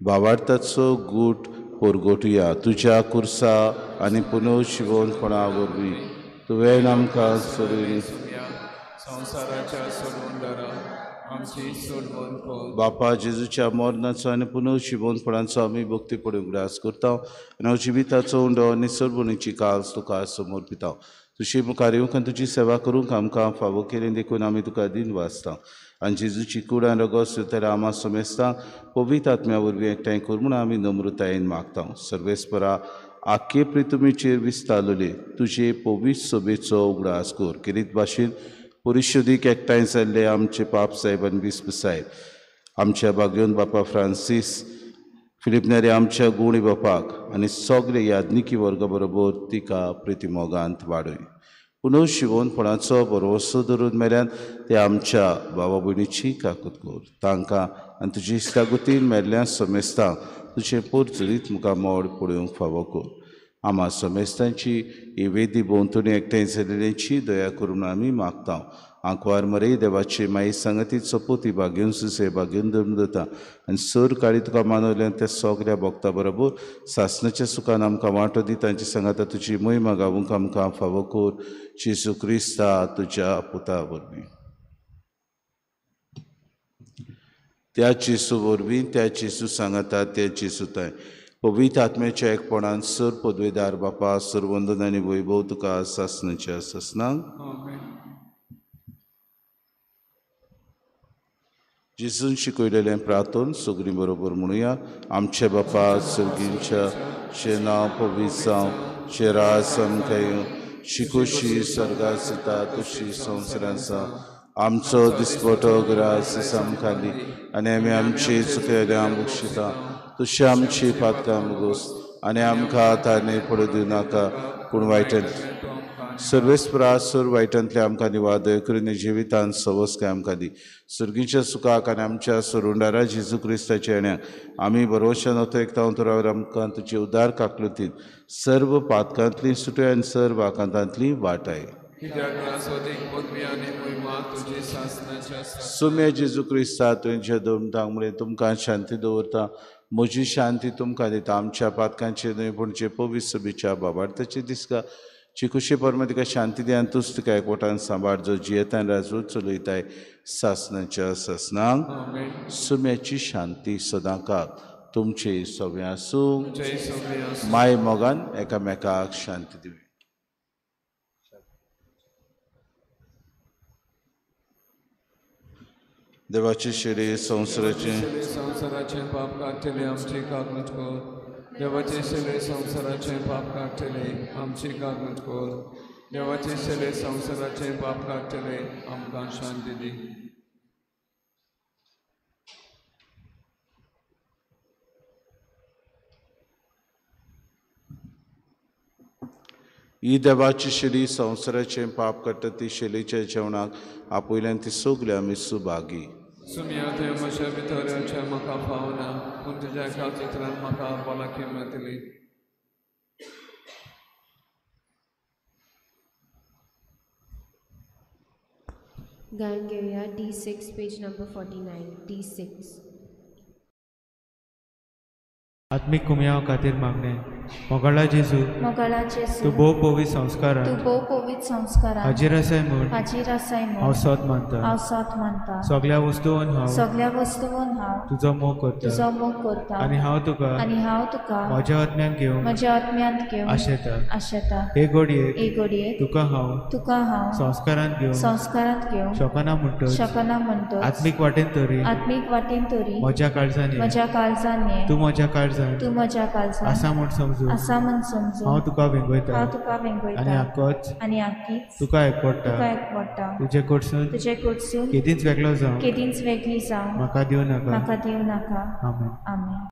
भावार्थाचो गूट परगटुया तुज्या कुर्सा आनी पुनव शिवोनपणा वरवीं तुवें आमकां सोडून संवसाराच्या सोडवणदारा आमची सोडवण कर. बापा जेजूच्या मरणाचो आनी पुनव शिवोनपणाचो आमी भक्तीपणी उगडास करता आनी जिविताचो उंडो आनी सोडवणीची काज तुका समर्पिता. तुजे मुखार येवंक आनी तुजी सेवा करूंक आमकां फावो केली देखून आमी तुका दिनवासता. आनी जेजूची कूड आनी रगत सुतल्या आमा समेस्तां पवित्र आत्म्या वरवीं एकठांय कर म्हूण आमी नम्रतायेन मागता. सर्वेस्परा आख्खे प्रितुमीचेर विस्तारलेले तुजे पवित्र सभेचो उगडास कर. खेरीत भाशेन परिशुदीक एकठांय जाल्ले आमचे पाप साहेब आनी बिस्प साहेब आमच्या बागेवन बापा फ्रांसीस फिलीप नेरी आमच्या गुणी बापाक आनी सगळे याज्ञिकी वर्गा बरोबर तिका प्रितिमोगांत वाडय. पुनव शिवोनपणाचो भरवसो धरून मेल्यान ते आमच्या बाबा भयणीची काकूत कर. तांकां आनी तुजी इश्टागतीन मेल्ल्या समेस्तांक तुजें पोरचुरीत मुखार मोड पळोवंक फावो कर. आमा समेस्तांची ही वेदी भोंवतणी एकठांय जाल्ल्यांची दया करून आमी मागता. आंकवार मरे देवाची माई सांगाती चपोती बागेवन सुसे बागेवन धरून दवरता आनी सर काळी तुका मानवल्यान त्या सगळ्या भक्ता बरोबर सासणाच्या सुखान आमकां वांटो दी. तांचे सांगाता तुजी महिमा गावूंक आमकां फावो कर. जेजू क्रिस्ता तुज्या पुता वरवीं. त्या जेजू वरवीं त्या जेजू सांगाता त्या जेजू ताय पवित्र आत्म्याच्या एकपणान सर पदवेदार बापा सर वंदन आनी वैभव तुका सासणाच्या सासणाक. जेजून शिकयलेलें प्रार्थन सगळीं बरोबर म्हणुया. आमचे बापा सर्गींच्या, तुजें नांव पवित्र जावं, तुजें राज आमकां येवं, शिकोशी स्वर्गार जाता तशी संवसारांत जावं. आमचो दिसपटो ग्रास आमकां दी आनी आमी आमची चुकयल्या बक्षिता तशी आमची पातकां मुगोस आनी आमकां ताणे पडूं दिवं नाका पूण वायटांतलें सर्वेस्परा सोर वायटांतलें आमकां निवादय करून जिवितान सवस्काय आमकां दी. सुर्गीच्या सुखाक आनी आमच्या सोरुंडारा जेजू क्रिस्ताच्या येण्याक आमी बरोवच्या नतो एकता अंतरावर आमकां तुजे उदार काकलुतीन सर्व पातकांतली सुटय आनी सर्व आकांतांतली वाटाय. सुम्या जेजू क्रिस्ता तुमच्या दोन मुळे तुमकां शांती दवरता, म्हजी शांती तुमकां दिता. आमच्या पातकांचे न्हय पूण जे पवित्र सभेच्या बाबार्थाचे दिसका चिकुशी परमा तिका शांती दी आनी तूच तिका एकवटान सांबाळ जो जियेतान राजू चलयताय सासनाच्या सासनांक. सुम्याची शांती सदांकाळ तुमचे सगळें आसूं. माय मोगान एकामेकाक शांती दिवया. देवाचे शिरे संवसाराचे संवसाराचे पाप काडटले आमची काकूट कर. देवाचे शिरे संवसाराचे पाप काडटले आमची काकूट कर. देवाचे शिरे संवसाराचे पाप काडटले आमकां शांती दी. ही देवाची शिरी संवसाराचें पाप काडटा ती शेलीच्या जेवणाक आपयल्यान ती सगळी आमी सुभागी. सुम्या तुवें म्हज्या भितर येवचें म्हाका फावना पूण तुज्या एका चित्रान म्हाका भलायकी मेळटली. गायन घेवया D6 page number 49 D6. आत्मीक कुमयाव खातीर मागणें. मोगाळा जेजू, मोगाळा जेजू, तूं भोव पवित्र संस्कारान, तूं भोव पवित्र संस्कारान हाजीर आसाय म्हूण, हाजीर आसाय म्हूण हांव सोद मानता, हांव सोद मानता. सगळ्या वस्तून हांव, सगळ्या वस्तून हांव तुजो मोग करता, तुजो मोग करता. आनी हांव तुका, आनी हांव तुका म्हज्या आत्म्यान घेवन, म्हज्या आत्म्यांत घेवन आशेता, आशेता. हे घडयेक, हे घडयेक तुका हांव, तुका हांव संस्कारांत घेवन, संस्कारांत घेवन शकना म्हणटच, शकना म्हणटच आत्मीक वाटेन तरी, आत्मीक वाटेन तरी म्हज्या काळजान, म्हज्या काळजान तूं म्हज्या काळजान, तूं म्हज्या काळजान आसा म्हूण समजून, आसा म्हूण समजून हांव तुका वेंगयता, हांव तुका वेंगयता. आनी आकोच, आनी आकीच तुका एकवटा, तुका एकवटा. तुजे कडसून, तुजे कडसून केदींच वेगळो जावं, केदींच वेगळी जावं म्हाका दिवं नाका, म्हाका दिवं नाका. आमेन. आमेन.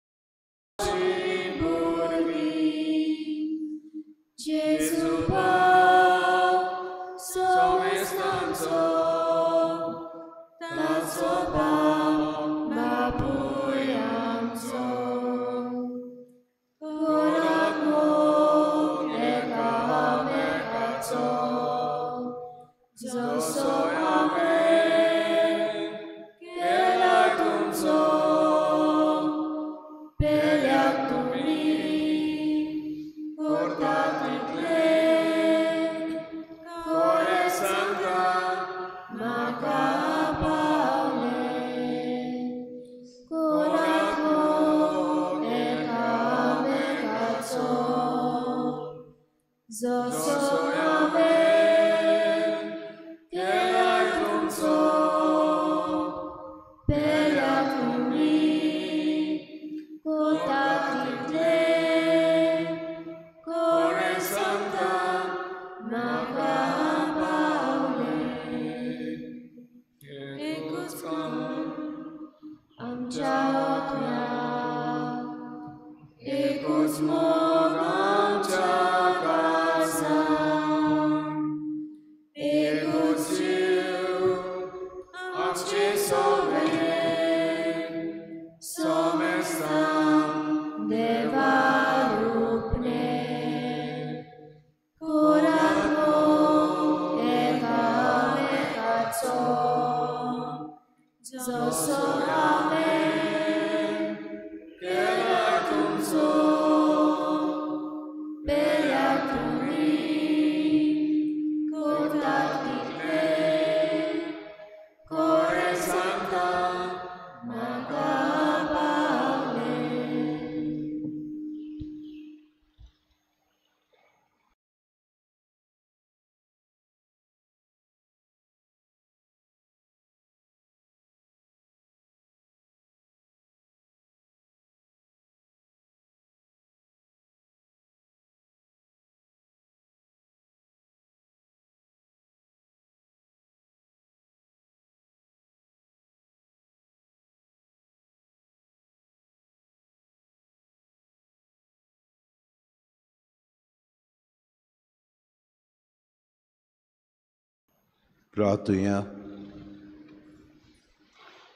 प्रार्थुया.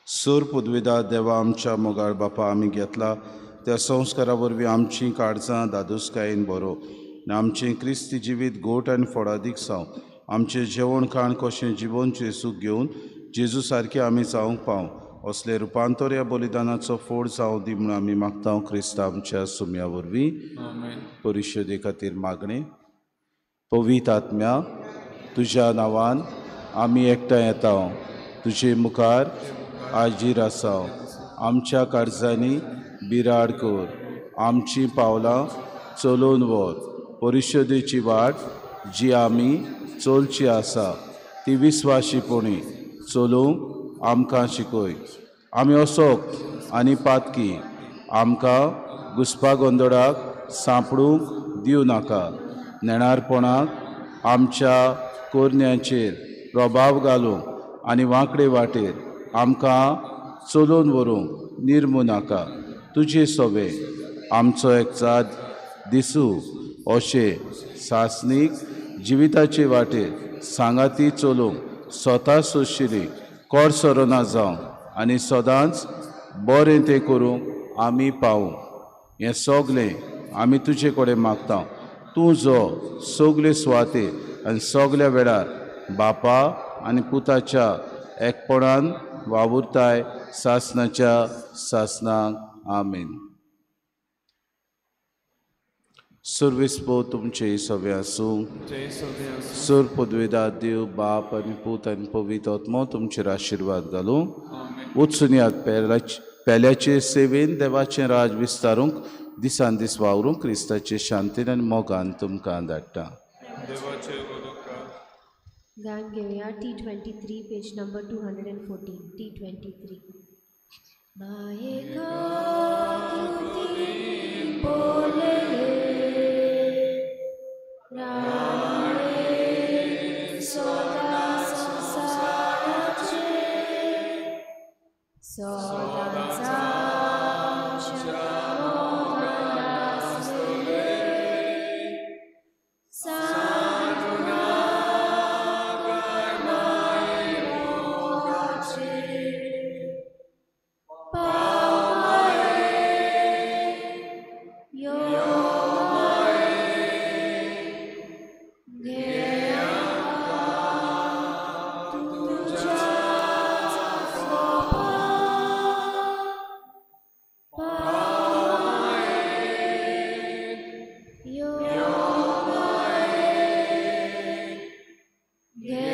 सूर पुदविदा देवा आमच्या मोगाळ बापा, आमी घेतला त्या संस्कारा वरवीं आमचीं काळजां दादोसकायेन बरो आनी आमचें क्रिस्ती जिवीत गोट आनी फोडादीक जावं. आमचें जेवण खाण कशें जिवन जेजूक घेवन जेजू सारकें आमी जावंक पावं असलें रुपांतर ह्या बलिदानाचो फोड जावं दी म्हणून आमी मागता क्रिस्ता आमच्या सुम्या वरवीं. परिशदे खातीर मागणें. पवित्र आत्म्या, तुज्या नांवान आमी एकठांय येता, तुजे मुखार हाजीर आसा. आमच्या काळजांनी बिराड कर, आमचीं पावलां चलोवन व्हर. परिशदेची वाट जी आमी चलची आसा ती विस्वाशीपणी चलोवंक आमकां शिकय. आमी असोक्त आनी पातकी, आमकां घुसपा गोंदळाक सांपडूंक दिवं नाका. नेणारपणाक आमच्या कोरण्यांचेर प्रभाव घालूंक आनी वांकडे वाटेर आमकां चलोवन व्हरूंक निर्मू नाका. तुजे सोबे आमचो एकचार दिसूं अशें सासणीक जिविताचे वाटेर सांगाती चलोवंक स्वता सोंशिल्ली कोर सोरोना जावं आनी सदांच बरें तें करूंक आमी पावूं. हें सगलें आमी तुजे कडेन मागता. तूं जो सगले सुवातेर आनी सगल्या वेळार बापा आनी पुताच्या एकपणान वावुरताय सासणाच्या सासणाक. आमेन. सर्वेस्पो तुमचे सवे आसूं. सर पदवेदा देव बाप आनी पूत आनी पवित्र आत्मो तुमचेर आशिर्वाद घालूं. वचून याद पेल्याचे सेवेन देवाचें राज विस्तारूंक दिसान दीस वावरूंक क्रिस्ताचे शांतीन आनी मोगान तुमकां धाडटा. गान घेवया T23 page number 214. T23. मायेका कृती बोलले राणे सदा संसाराचे सदांच्या मोगान आसतले Yeah.